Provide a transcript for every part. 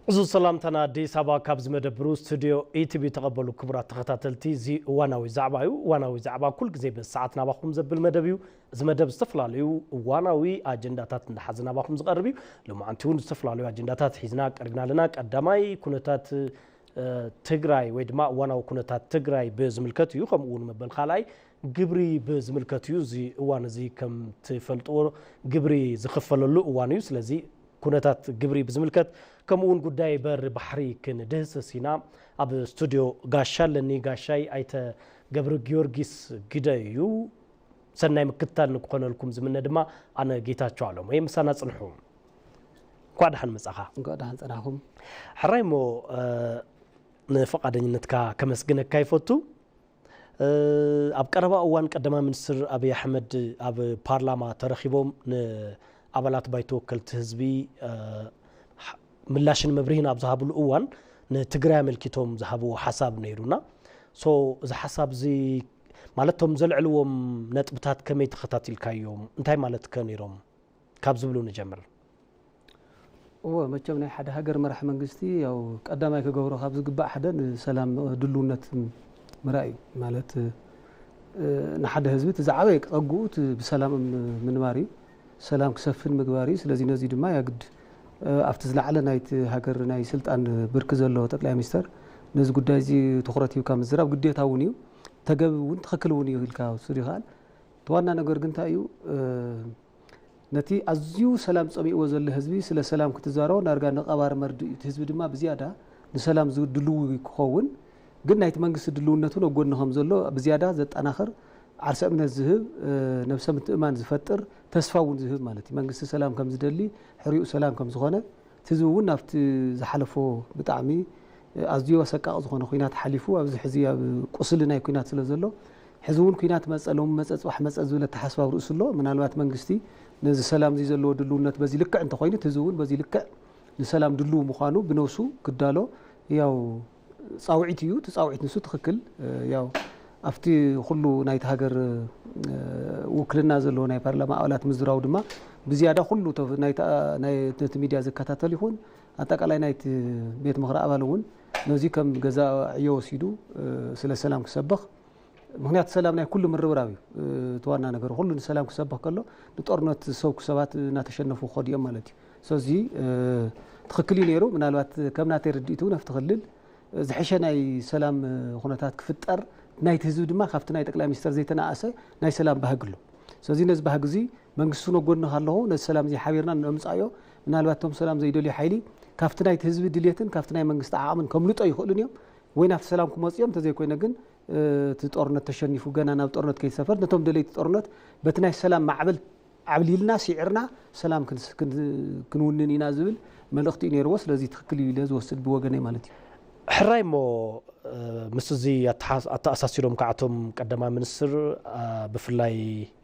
እዚ ሰላምታና ኣዲስ ኣበባ ካብ ዝመደብሩ ስቱዲዮ ኢቲቪ ተቐበሉ። ክቡራት ተኸታተልቲ፣ እዚ እዋናዊ ዛዕባ እዩ። እዋናዊ ዛዕባ ኩል ግዜ በዚ ሰዓት ናባኹም ዘብል መደብ እዩ። እዚ መደብ ዝተፈላለዩ እዋናዊ ኣጀንዳታት እንዳሓዘ ናባኹም ዝቐርብ እዩ። ሎማዓንቲ እውን ዝተፈላለዩ ኣጀንዳታት ሒዝና ቀሪብና ኣለና። ቀዳማይ ኩነታት ትግራይ ወይ ድማ እዋናዊ ኩነታት ትግራይ ብዝምልከት እዩ። ከምኡ እውን መበል ካልኣይ ግብሪ ብዝምልከት እዩ። እዚ እዋን እዚ ከም ትፈልጥዎ ግብሪ ዝኽፈለሉ እዋን እዩ። ስለዚ ኩነታት ግብሪ ብዝምልከት ከምኡ እውን ጉዳይ በሪ ባሕሪ ክንድህስስ ኢና። ኣብ ስቱዲዮ ጋሻ ኣለኒ። ጋሻይ ኣይተ ገብረ ጊዮርጊስ ግደ እዩ። ሰናይ ምክትታል ንክኾነልኩም ዝምነ ድማ ኣነ ጌታቸው ኣለሙ እየ። ምሳና ጽንሑ። እንኳዕ ደሓን መጻኻ። እንኳዕ ደሓን ጸናኹም። ሕራይ እሞ ንፍቓደኝነትካ ከመስግነካ ይፈቱ። ኣብ ቀረባ እዋን ቀዳማይ ሚኒስትር ኣብይ ኣሕመድ ኣብ ፓርላማ ተረኺቦም ንኣባላት ባይቶ ወከልቲ ህዝቢ ምላሽን መብርሂን ኣብ ዝሃብሉ እዋን ንትግራይ ኣመልኪቶም ዝሃብዎ ሓሳብ ነይሩና። ሶ እዚ ሓሳብ እዚ ማለት እቶም ዘልዕልዎም ነጥብታት ከመይ ተኸታቲልካዮም? እንታይ ማለት ከ ነይሮም? ካብ ዝብሉ ንጀምር። እወ፣ መቸም ናይ ሓደ ሃገር መራሕ መንግስቲ ያው ቀዳማይ ክገብሮ ካብ ዝግባእ ሓደ ንሰላም ድልውነት ምራይ እዩ። ማለት ንሓደ ህዝቢ እቲ ዝዓበየ ጸግኡ እቲ ብሰላም ምንባር እዩ። ሰላም ክሰፍን ምግባር እዩ። ስለዚ ነዚ ድማ ያግድ ኣብቲ ዝለዓለ ናይቲ ሃገር ናይ ስልጣን ብርኪ ዘለዎ ጠቅላይ ሚኒስተር ነዚ ጉዳይ እዚ ትኹረት ሂብካ ምዝራብ ግዴታ እውን እዩ። ተገቢ እውን ትኽክል እውን እዩ ኢልካ ውስድ ይኽኣል። እቲ ዋና ነገር ግን እንታይ እዩ? ነቲ ኣዝዩ ሰላም ጸሚእዎ ዘሎ ህዝቢ ስለ ሰላም ክትዛረቦ ዳርጋ ንቐባሪ መርድእ እዩ። እቲ ህዝቢ ድማ ብዝያዳ ንሰላም ድልው ክኸውን ግን ናይቲ መንግስቲ ድልውነት እውን ኣብ ጎድኒ ከም ዘሎ ብዝያዳ ዘጠናኽር ዓርሰ እምነት ዝህብ ነብሰ ምትእማን ዝፈጥር ተስፋ እውን ዝህብ ማለት እዩ። መንግስቲ ሰላም ከም ዝደሊ ሕሪኡ ሰላም ከም ዝኾነ እቲ ህዝቢ እውን ናብቲ ዝሓለፎ ብጣዕሚ ኣዝዩ ኣሰቃቂ ዝኾነ ኩናት ሓሊፉ ኣብዚ ሕዚ ኣብ ቁስሊ ናይ ኩናት ስለ ዘሎ ሕዚ እውን ኩናት መፀ ሎም መፀ ፅባሕ መፀ ዝብል ኣተሓስባ ኣብ ርእሱ ኣሎ። ምናልባት መንግስቲ ነዚ ሰላም እዚ ዘለዎ ድልውነት በዚ ልክዕ እንተኮይኑ እቲ ህዝቢ እውን በዚ ልክዕ ንሰላም ድልው ምዃኑ ብነብሱ ክዳሎ ያው ፃውዒት እዩ። እቲ ፃውዒት ንሱ ትኽክል ያው ኣብቲ ኩሉ ናይቲ ሃገር ውክልና ዘለዎ ናይ ፓርላማ ኣባላት ምዝራቡ ድማ ብዝያዳ ኩሉ ነቲ ሚድያ ዝከታተል ይኹን ኣጠቃላይ ናይቲ ቤት ምኽሪ ኣባል እውን ነዚ ከም ገዛ ዕዮ ወሲዱ ስለ ሰላም ክሰብኽ ምክንያቱ ሰላም ናይ ኩሉ ምርብራብ እዩ። እቲ ዋና ነገር ኩሉ ንሰላም ክሰብኽ ከሎ ንጦርነት ዝሰብኩ ሰባት እናተሸነፉ ክኸዱ እዮም ማለት እዩ። ስለዚ ትኽክል እዩ ነይሩ። ምናልባት ከም ናተይ ርድኢት እውን ኣብቲ ክልል ዝሐሸ ናይ ሰላም ኩነታት ክፍጠር ናይቲ ህዝቢ ድማ ካብቲ ናይ ጠቅላይ ሚኒስተር ዘይተናኣሰ ናይ ሰላም ባህጊ ኣሎ። ስለዚ ነዚ ባህጊ እዚ መንግስቲ እውን ኣብ ጎድንኻ ኣለኹ፣ ነዚ ሰላም እዚ ሓቢርና ነምፃእዮ። ምናልባት እቶም ሰላም ዘይደልዩ ሓይሊ ካብቲ ናይቲ ህዝቢ ድልየትን ካብቲ ናይ መንግስቲ ዓቕምን ከምልጦ ይኽእሉን እዮም ወይ ናብቲ ሰላም ክመፁ እዮም። እንተዘይኮይነ ግን እቲ ጦርነት ተሸኒፉ ገና ናብ ጦርነት ከይሰፈር ነቶም ደለይቲ ጦርነት በቲ ናይ ሰላም ማዕበል ዓብሊልና ሲዕርና ሰላም ክንውንን ኢና ዝብል መልእኽቲ እዩ ነይርዎ። ስለዚ ትኽክል እዩ ኢለ ዝወስድ ብወገነይ ማለት እዩ። ሕራይ እሞ ምስ እዚ ኣተኣሳሲሮም ከዓቶም ቀዳማይ ሚኒስትር ብፍላይ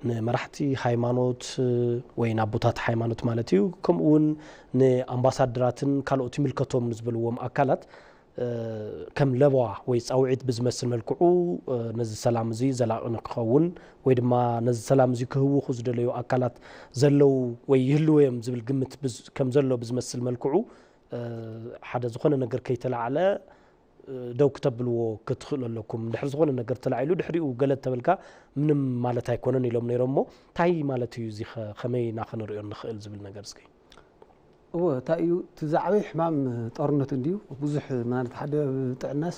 ንመራሕቲ ሃይማኖት ወይ ንኣቦታት ሃይማኖት ማለት እዩ ከምኡ እውን ንኣምባሳደራትን ካልኦት ይምልከቶም ንዝበልዎም ኣካላት ከም ለበዋ ወይ ፃውዒት ብዝመስል መልክዑ ነዚ ሰላም እዚ ዘላቒ ንክኸውን ወይ ድማ ነዚ ሰላም እዚ ክህውኹ ዝደለዩ ኣካላት ዘለዉ ወይ ይህልዉ እዮም ዝብል ግምት ከም ዘሎ ብዝመስል መልክዑ ሓደ ዝኾነ ነገር ከይተላዕለ ደው ክተብልዎ ክትኽእሉ ኣለኩም። ድሕሪ ዝኾነ ነገር ተላዒሉ ድሕሪኡ ገለ ተበልካ ምንም ማለት ኣይኮነን ኢሎም ነይሮም እሞ እንታይ ማለት እዩ እዚ ከመይ ኢና ክንሪኦ ንኽእል ዝብል ነገር እስኪ። እወ እንታይ እዩ እቲ ዛዕበይ ሕማም ጦርነት እንድዩ ብዙሕ ማለት ሓደ ጥዕናስ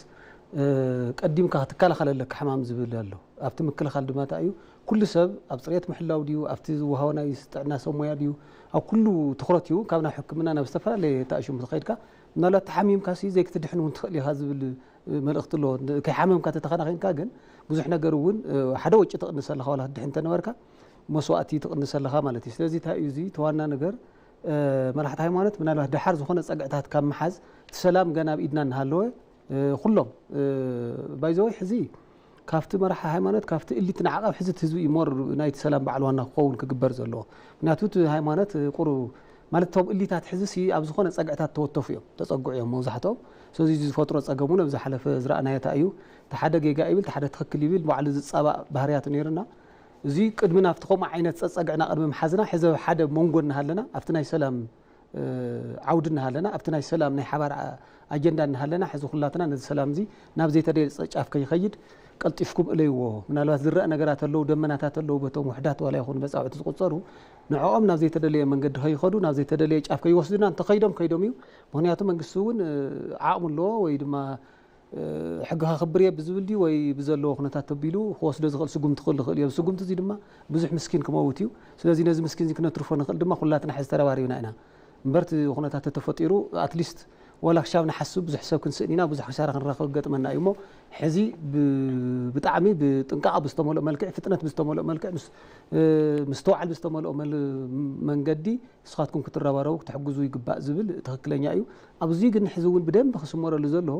ቀዲምካ ክትከላኸል ኣለካ ሕማም ዝብል ኣሎ። ኣብቲ ምክልኻል ድማ እንታይ እዩ ኩሉ ሰብ ኣብ ፅሬት ምሕላው ድዩ ኣብቲ ዝወሃቦ ናይ ጥዕና ሰብ ሞያ ድዩ ኣብ ኩሉ ትኹረት እዩ ካብ ናብ ሕክምና ናብ ዝተፈላለየ ተኣሽሙ ተኸይድካ ምናልባት ተሓሚምካ ሲ ዘይክትድሕን እውን ትኽእል ኢኻ ዝብል መልእኽቲ ኣሎ። ከይሓመምካ ተተኸናኺንካ ግን ብዙሕ ነገር እውን ሓደ ወጪ ትቕንስ ኣለኻ ዋላ ክትድሕን እንተነበርካ መስዋእቲ ትቕንስ ኣለኻ ማለት እዩ። ስለዚ እንታይ እዩ እዚ እቲ ዋና ነገር መራሕቲ ሃይማኖት ምናልባት ደሓር ዝኾነ ፀግዕታት ካብ ምሓዝ እቲ ሰላም ገና ኣብ ኢድና እናሃለወ ኩሎም ባይዘወይ ሕዚ ካብቲ መራሒ ሃይማኖት ካብቲ እሊት ንዓቐብ ሕዚ እቲ ህዝቢ እዩ ሞር ናይቲ ሰላም በዓል ዋና ክኸውን ክግበር ዘለዎ። ምክንያቱ እቲ ሃይማኖት ቁሩ ማለት እቶም እሊታት ሕዚ ሲ ኣብ ዝኾነ ፀግዕታት ተወተፉ እዮም ተፀግዑ እዮም መብዛሕትኦም። ስለዚ እዚ ዝፈጥሮ ፀገም እውን ኣብ ዝሓለፈ ዝረኣናዮ እንታይ እዩ እቲ ሓደ ጌጋ ይብል እቲ ሓደ ትኽክል ይብል ባዕሉ ዝፃባእ ባህርያት ነይሩና። እዚ ቅድሚ ናብቲ ከምኡ ዓይነት ፀፀግዕና ቅድሚ ምሓዝና ሕዚ ኣብ ሓደ መንጎ እናሃለና ኣብቲ ናይ ሰላም ዓውዲ እናሃለና፣ ኣብቲ ናይ ሰላም ናይ ሓባር ኣጀንዳ እናሃለና፣ ሕዚ ኩላትና ነዚ ሰላም እዚ ናብ ዘይተደልየ ጫፍ ከይኸይድ ቀልጢፍኩም እለይዎ። ምናልባት ዝረአ ነገራት ኣለዉ፣ ደመናታት ኣለዉ፣ በቶም ውሕዳት ዋላ ይኹን መጻውዕቲ ዝቁጸሩ፣ ንዕኦም ናብ ዘይተደለየ መንገዲ ከይኸዱ፣ ናብ ዘይተደለየ ጫፍ ከይወስዱና፣ እንተኸይዶም ከይዶም እዩ። ምኽንያቱ መንግስቲ እውን ዓቕሚ ኣለዎ ወይ ድማ ሕጊ ከኽብር እየ ብዝብል ድዩ ወይ ብዘለዎ ኩነታት ተቢሉ ክወስዶ ዝኽእል ስጉምቲ ክህሉ ይኽእል እዩ። ስጉምቲ እዚ ድማ ብዙሕ ምስኪን ክመውት እዩ። ስለዚ ነዚ ምስኪን እዚ ክነትርፎ ንኽእል ድማ ኩላትና ሕዚ ተረባሪብና ኢና። እምበር እቲ ኩነታት ተተፈጢሩ ኣትሊስት ዋላ ክሻብ ንሓስብ ብዙሕ ሰብ ክንስእን ኢና፣ ብዙሕ ክሳራ ክንረኽብ ገጥመና እዩ። እሞ ሕዚ ብጣዕሚ ብጥንቃቐ ብዝተመልኦ መልክዕ፣ ፍጥነት ብዝተመልኦ መልክዕ፣ ምስትውዓል ብዝተመልኦ መንገዲ ንስኻትኩም ክትረባረቡ ክትሕግዙ ይግባእ ዝብል ትኽክለኛ እዩ። ኣብዚ ግን ሕዚ እውን ብደንብ ክስመረሉ ዘለዎ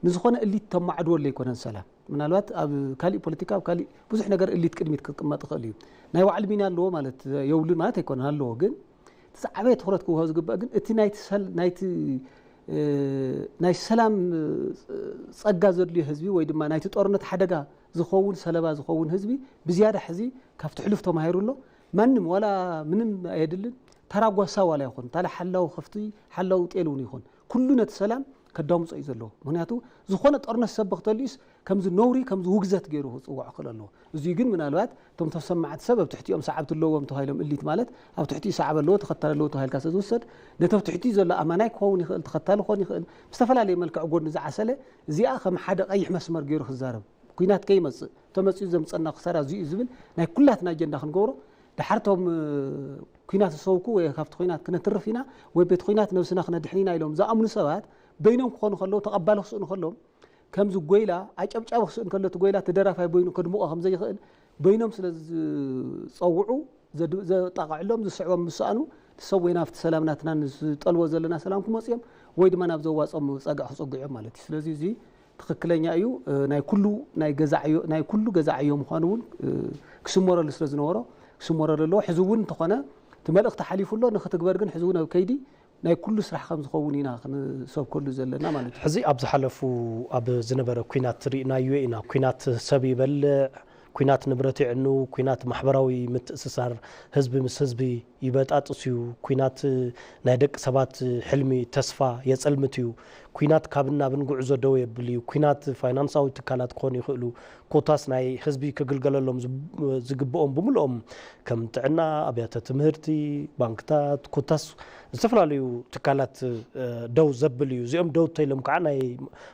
ንዝኾነ እሊት ተማዕድወሉ ኣይኮነን ሰላም። ምናልባት ኣብ ካሊእ ፖለቲካ ኣብ ካሊእ ብዙሕ ነገር እሊት ቅድሚት ክቅመጥ ይኽእል እዩ። ናይ ባዕሉ ሚና ኣለዎ ማለት የብሉን ማለት ኣይኮነን፣ ኣለዎ። ግን እቲ ዝዓበየ ትኹረት ክወሃብ ዝግባእ ግን እቲ ናይቲ ሰል- ናይቲ ናይ ሰላም ጸጋ ዘድልዮ ህዝቢ ወይ ድማ ናይቲ ጦርነት ሓደጋ ዝኸውን ሰለባ ዝኸውን ህዝቢ ብዝያዳ ሕዚ ካብቲ ሕሉፍ ተማሂሩ ኣሎ። ማንም ዋላ ምንም ኣየድልን፣ ተራ ጓሳ ዋላ ይኹን፣ ታላ ሓላው ከፍቲ ሓላው ጤል እውን ይኹን፣ ኩሉ ነቲ ሰላም ከዳምጾ እዩ ዘለዎ። ምክንያቱ ዝኾነ ጦርነት ሰብ ክተልዩስ ከምዚ ነውሪ ከምዚ ውግዘት ገይሩ ክጽውዖ ክኽእል ኣለዎ። እዙይ ግን ምናልባት እቶም ተሰማዕቲ ሰብ ኣብ ትሕቲኦም ሰዓብቲ ኣለዎም ተባሂሎም እሊት ማለት ኣብ ትሕቲኡ ሰዓብ ኣለዎ ተኸታል ኣለዎ ተባሂልካ ስለ ዝውሰድ ነቲ ኣብ ትሕቲኡ ዘሎ ኣማናይ ክኸውን ይኽእል፣ ተኸታሊ ክኾን ይኽእል፣ ብዝተፈላለየ መልክዕ ጎድኒ ዝዓሰለ እዚኣ ከም ሓደ ቀይሕ መስመር ገይሩ ክዛረብ ኩናት ከይመጽእ ተመጺኡ ዘምጸና ክሳራ እዚኡ ዝብል ናይ ኩላትና ኣጀንዳ ክንገብሮ ድሓር እቶም ኩናት ዝሰብኩ ወይ ካብቲ ኩናት ክነትርፍ ኢና ወይ ቤት ኩናት ነብስና ክነድሕን ኢና ኢሎም ዝኣምኑ ሰባት በይኖም ክኾኑ ከለዉ ተቐባሊ ክስእኑ ከለዎም ከምዚ ጎይላ ኣጨብጫቢ ክስእን ከሎ እቲ ጎይላ እቲ ደራፋይ በይኑ ከድምቖ ከም ዘይኽእል በይኖም ስለ ዝጸውዑ ዘጣቕዕሎም ዝስዕቦም ምስ ሰኣኑ እቲ ሰብ ወይ ናብቲ ሰላም ናትና ንዝጠልቦ ዘለና ሰላም ክመፁ እዮም ወይ ድማ ናብ ዘዋፅኦም ፀግዒ ክፀግዑ እዮም ማለት እዩ። ስለዚ እዚ ትኽክለኛ እዩ። ናይ ኩሉ ናይ ገዛ ዕዮ ናይ ኩሉ ገዛ ዕዮ ምዃኑ እውን ክስመረሉ ስለ ዝነበሮ ክስመረሉ ኣለዎ። ሕዚ እውን እንተኾነ እቲ መልእኽቲ ሓሊፉ ኣሎ። ንክትግበር ግን ሕዚ እውን ኣብ ከይዲ ናይ ኩሉ ስራሕ ከም ዝኸውን ኢና ክንሰብከሉ ዘለና ማለት እዩ። ሕዚ ኣብ ዝሓለፉ ኣብ ዝነበረ ኲናት ርኢናዮ ኢና። ኲናት ሰብ ይበልዕ፣ ኲናት ንብረት የዕኑ፣ ኲናት ማሕበራዊ ምትእስሳር ህዝቢ ምስ ህዝቢ ይበጣጥስ እዩ፣ ኲናት ናይ ደቂ ሰባት ሕልሚ ተስፋ የጸልምት እዩ፣ ኲናት ካብን ናብን ጉዕዞ ደው የብል እዩ፣ ኲናት ፋይናንሳዊ ትካላት ክኾኑ ይኽእሉ፣ ኮታስ ናይ ህዝቢ ክግልገለሎም ዝብ- ዝግብኦም ብምልኦም ከም ጥዕና፣ ኣብያተ ትምህርቲ፣ ባንክታት፣ ኮታስ ዝተፈላለዩ ትካላት ደው ዘብል እዩ። እዚኦም ደው ተይሎም ከዓ ናይ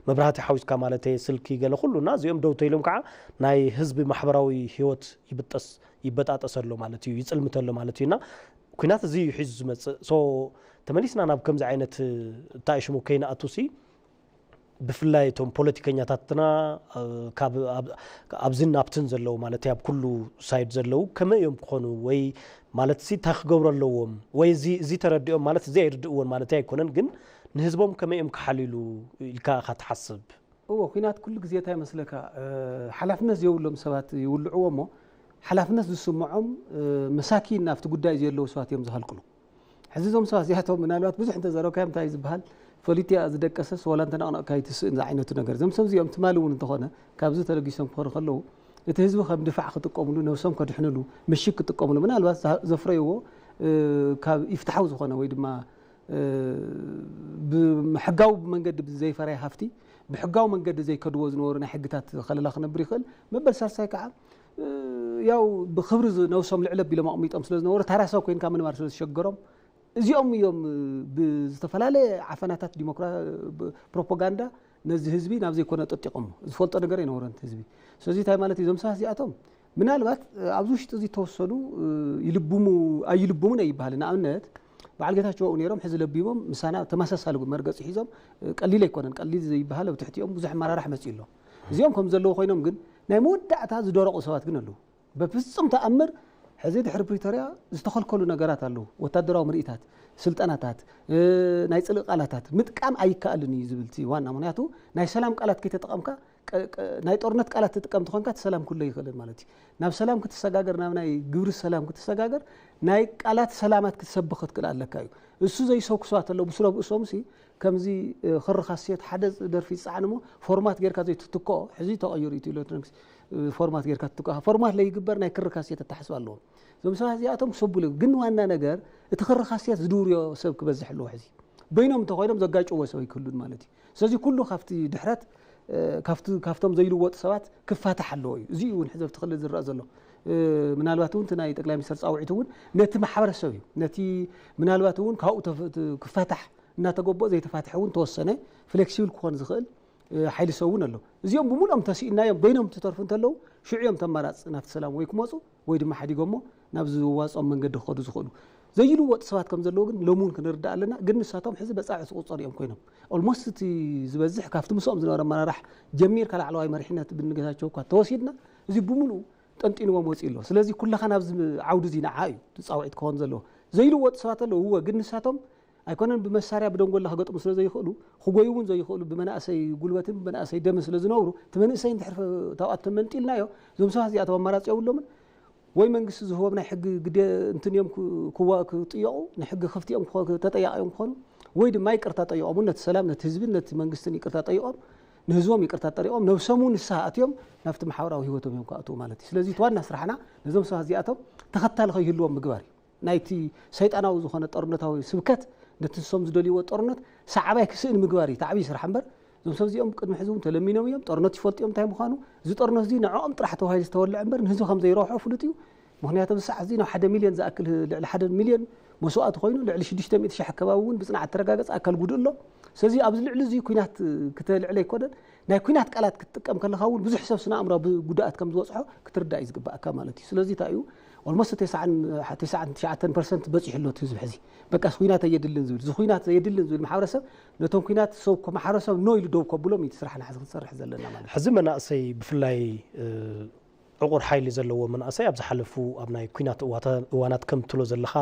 መብራህቲ ሓዊስካ ማለት ስልኪ ገለ ኩሉ እና እዚኦም ደው ተይሎም ከዓ ናይ ህዝቢ ማሕበራዊ ህይወት ይብጠስ ይበጣጠሰሎ ማለት እዩ ይፅልምተሎ ማለት እዩ እና ኩናት እዚ እዩ ሒዙ ዝመፅእ ሶ ተመሊስና ናብ ከምዚ ዓይነት እንታይ ሽሙ ከይንኣቱ ሲ ብፍላይ እቶም ፖለቲከኛታትና ካብዝን ናብትን ዘለዉ ማለት ኣብ ኩሉ ሳይድ ዘለዉ ከመይ እዮም ክኾኑ ወይ ማለት ሲ እንታይ ክገብሩ ኣለዎም ወይ እዚ ተረዲኦም ማለት እዚ ኣይርድእዎን ማለት ኣይኮነን ግን ንህዝቦም ከመይ እዮም ክሓልሉ ኢልካ ኢኻ ትሓስብ? እዎ ኩናት ኩሉ ግዜ እንታይ መስለካ ሓላፍነት ዘይብሎም ሰባት ይውልዕዎ እሞ ሓላፍነት ዝስምዖም መሳኪን ናብቲ ጉዳይ ዘለዉ ሰባት እዮም ዝሃልቅሉ። ሕዚ እዞም ሰባት እዚኣቶም ምናልባት ብዙሕ እንተዘረብካዮም እንታይ ዝበሃል ፈሊጥያ ዝደቀሰስ ዋላ እንተነቕነቕካ ይትስእን ዝዓይነቱ ነገር እዞም ሰብ እዚኦም ትማሊ እውን እንተኾነ ካብዚ ተለጊሶም ክኾኑ ከለዉ እቲ ህዝቢ ከም ድፋዕ ክጥቀምሉ ነብሶም ከድሕንሉ ምሽግ ክጥቀምሉ ምናልባት ዘፍረይዎ ካብ ኢፍትሓዊ ዝኾነ ወይ ድማ ብሕጋዊ መንገዲ ዘይፈረየ ሃፍቲ ብሕጋዊ መንገዲ ዘይከድዎ ዝነበሩ ናይ ሕግታት ከለላ ክነብር ይኽእል መበል ሳልሳይ ከዓ ያው ብክብሪ ነብሶም ልዕል ኣቢሎም ኣቕሚጦም ስለ ዝነበሩ ታራ ሰብ ኮይንካ ምንባር ስለ ዝሸገሮም እዚኦም እዮም ብዝተፈላለየ ዓፈናታት ዲሞክራ ፕሮፓጋንዳ ነዚ ህዝቢ ናብ ዘይኮነ ጠጢቖሞ ዝፈልጦ ነገር ኣይነበረን ህዝቢ ስለዚ እንታይ ማለት እዩ እዞም ሰባት እዚኣቶም ምናልባት ኣብዚ ውሽጢ እዚ ተወሰኑ ይልብሙ ኣይልብሙን ኣይበሃል ንኣብነት በዓል ጌታቸው ኣብኡ ነይሮም ሕዚ ለቢሞም ምሳና ተመሳሳሊ መርገፂ ሒዞም ቀሊል ኣይኮነን ቀሊል ዘይበሃል ኣብ ትሕቲኦም ብዙሕ ኣመራራሕ መፂኡ ኣሎ እዚኦም ከም ዘለዉ ኮይኖም ግን ናይ መወዳእታ ዝደረቑ ሰባት ግን ኣለዉ በፍፁም ተኣምር ሕዚ ድሕሪ ፕሪቶርያ ዝተኸልከሉ ነገራት ኣለዉ ወታደራዊ ምርኢታት ስልጠናታት ናይ ፅልኢ ቃላታት ምጥቃም ኣይከኣልን እዩ ዝብል ዋና ምክንያቱ ናይ ሰላም ቃላት ከይተጠቐምካ ናይ ጦርነት ቃላት ትጥቀም ተኾንካ እቲ ሰላም ኩሎ ይኽእልን ማለት እዩ። ናብ ሰላም ክትሰጋገር፣ ናብ ናይ ግብሪ ሰላም ክትሰጋገር ናይ ቃላት ሰላማት ክትሰብኽ ክትክእል ኣለካ እዩ። እሱ ዘይሰው ክሰባት ኣለዉ ብስለ ብእሶም ሲ ከምዚ ክሪ ካሴት ሓደ ደርፊ ይፀዓን እሞ ፎርማት ጌርካ ዘይትትክኦ ሕዚ ተቐይሩ ኢትዮ ኤሌክትሮኒክስ ፎርማት ጌርካ ትትክኦ ፎርማት ለይግበር ናይ ክሪ ካሴት ኣተሓስባ ኣለዎም። እዞም ሰባት እዚኣቶም ክሰብሉ ግን ዋና ነገር እቲ ክሪ ካሴት ዝድውርዮ ሰብ ክበዝሕ ኣለዎ። ሕዚ በይኖም እንተኮይኖም ዘጋጭዎ ሰብ ኣይክህሉን ማለት እዩ። ስለዚ ኩሉ ካብቲ ድሕረት ካብቶም ዘይልወጡ ሰባት ክፋታሕ ኣለዎ እዩ። እዚ እውን ሕዚ ኣብቲ ክልል ዝረአ ዘሎ ምናልባት እውን ናይ ጠቅላይ ሚኒስትር ፃውዒት እውን ነቲ ማሕበረሰብ እዩ ነቲ ምናልባት እውን ካብኡ ክፋታሕ እናተገበኦ ዘይተፋትሐ እውን ተወሰነ ፍሌክሲብል ክኾን ዝኽእል ሓይሊ ሰብ እውን ኣሎ። እዚኦም ብምሉኦም ተሲእናዮም በይኖም ትተርፉ እንተለዉ ሽዑ እዮም ተማራፅ ናብቲ ሰላም ወይ ክመፁ ወይ ድማ ሓዲጎሞ ናብ ዝዋፅኦም መንገዲ ክኸዱ ዝኽእሉ ዘይልወጡ ሰባት ከም ዘለዉ ግን ሎሚ እውን ክንርዳእ ኣለና። ግን ንሳቶም ሕዚ በፃብዕ ዝቁፀሩ እዮም ኮይኖም ኦልሞስት እቲ ዝበዝሕ ካብቲ ምስኦም ዝነበረ ኣመራራሕ ጀሚርካ ላዕለዋይ መሪሕነት ብንጌታቸው እኳ ተወሲድና እዚ ብምሉኡ ጠንጢንዎም ወፂኡ ኣሎ። ስለዚ ኩላኻ ናብዚ ዓውዲ እዚ ንዓ እዩ ፃውዒት ክኾን ዘለዎ። ዘይልወጡ ሰባት ኣለዉ እወ፣ ግን ንሳቶም ኣይኮነን ብመሳርያ ብደንጎላ ክገጥሙ ስለ ዘይኽእሉ ክጎዩ እውን ዘይኽእሉ ብመናእሰይ ጉልበትን ብመናእሰይ ደምን ስለ ዝነብሩ እቲ መንእሰይ እንድሕር ታብኣቶም መንጢልናዮ እዞም ሰባት እዚኣቶም ኣማራፂ የብሎምን። ወይ መንግስቲ ዝህቦም ናይ ሕጊ ግደ እንትን እዮም ክዋ ክጥየቑ ንሕጊ ክፍቲ እዮም ተጠያቒ እዮም ክኾኑ ወይ ድማ ይቅርታ ጠይቖም እውን ነቲ ሰላም ነቲ ህዝብን ነቲ መንግስትን ይቅርታ ጠይቖም ንህዝቦም ይቅርታ ጠይቖም ነብሶም እውን ንስሓ ኣትዮም ናብቲ ማሕበራዊ ህይወቶም እዮም ክኣትዉ ማለት እዩ። ስለዚ እቲ ዋና ስራሕና ነዞም ሰባት እዚኣቶም ተኸታሊ ከይህልዎም ምግባር እዩ። ናይቲ ሰይጣናዊ ዝኾነ ጦርነታዊ ስብከት ነቲ ንሶም ዝደልይዎ ጦርነት ሰዓባይ ክስእን ምግባር እዩ እቲ ዓብዪ ስራሕ እምበር እዞም ሰብ እዚኦም ቅድሚ ሕዚ እውን ተለሚኖም እዮም። ጦርነት ይፈልጡ እዮም እንታይ ምዃኑ። እዚ ጦርነት እዚ ንዕኦም ጥራሕ ተባሂሉ ዝተወልዐ እምበር ንህዝቢ ከም ዘይረብሖ ፍሉጥ እዩ። ምክንያቱ ኣብዚ ሰዓት እዚ ናብ ሓደ ሚልዮን ዝኣክል ልዕሊ ሓደ ሚልዮን መስዋእቲ ኮይኑ ልዕሊ ሽዱሽተ ሚእቲ ሺሕ ኣከባቢ እውን ብፅንዓት ተረጋገፀ ኣካል ጉድእ ኣሎ። ስለዚ ኣብዚ ልዕሊ እዚ ኩናት ክተልዕል ኣይኮነን ናይ ኩናት ቃላት ክትጥቀም ከለኻ እውን ብዙሕ ሰብ ስነ ኣእምራዊ ጉድኣት ከም ዝበፅሖ ክትርዳእ እዩ ዝግባኣካ ማለት እዩ። ስለዚ እንታይ እዩ ኦልሞስት ተስዓን ትሽዓተን ፐርሰንት በፂሑ ኣሎ እቲ ህዝቢ ሕዚ በቃ ኩናት ኣየድልን ዝብል እዚ ኩናት ኣየድልን ዝብል ማሕበረሰብ ነቶም ኩናት ሰብ ማሕበረሰብ ኖ ኢሉ ደው ከብሎም እዩ እቲ ስራሕና ሕዚ ክንሰርሕ ዘለና ማለት እዩ። ሕዚ መናእሰይ ብፍላይ ዕቑር ሓይሊ ዘለዎ መናእሰይ ኣብ ዝሓለፉ ኣብ ናይ ኩናት እዋናት ከም ትብሎ ዘለኻ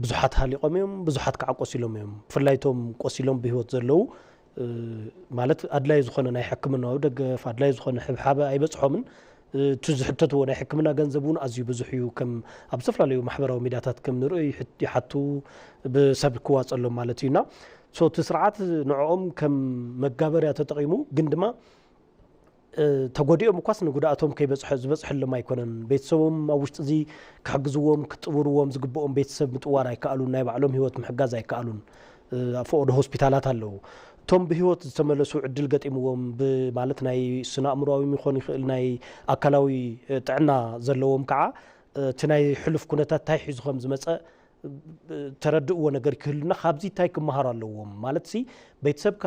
ብዙሓት ሃሊቖም እዮም፣ ብዙሓት ከዓ ቆሲሎም እዮም። ብፍላይ እቶም ቆሲሎም ብህይወት ዘለዉ ማለት ኣድላይ ዝኾነ ናይ ሕክምናዊ ደገፍ ኣድላይ ዝኾነ ሕብሓበ ኣይበፅሖምን። እቲ ዝሕተትዎ ናይ ሕክምና ገንዘብ እውን ኣዝዩ ብዙሕ እዩ። ከም ኣብ ዝተፈላለዩ ማሕበራዊ ሚዲያታት ከም ንርእዮ ይሓቱ ብሰብ ክዋፀሎም ማለት እዩና። እቲ ስርዓት ንዕኦም ከም መጋበርያ ተጠቒሙ ግን ድማ ተጎዲኦም እኳስ ንጉድኣቶም ከይበፅሖ ዝበፅሐሎም ኣይኮነን። ቤተሰቦም ኣብ ውሽጢ እዚ ክሕግዝዎም ክጥውርዎም ዝግብኦም ቤተሰብ ምጥዋር ኣይከኣሉን። ናይ ባዕሎም ህይወት ምሕጋዝ ኣይከኣሉን። ኣብ ፈቐዶ ሆስፒታላት ኣለዉ። እቶም ብህይወት ዝተመለሱ ዕድል ገጢምዎም ብማለት ናይ ስነ ኣእምሮዊ ይኾን ይኽእል ናይ ኣካላዊ ጥዕና ዘለዎም ከዓ እቲ ናይ ሕሉፍ ኩነታት እንታይ ሒዙ ከም ዝመፀ ተረድእዎ ነገር ክህሉና ካብዚ እንታይ ክመሃሩ ኣለዎም ማለት ሲ ቤተሰብካ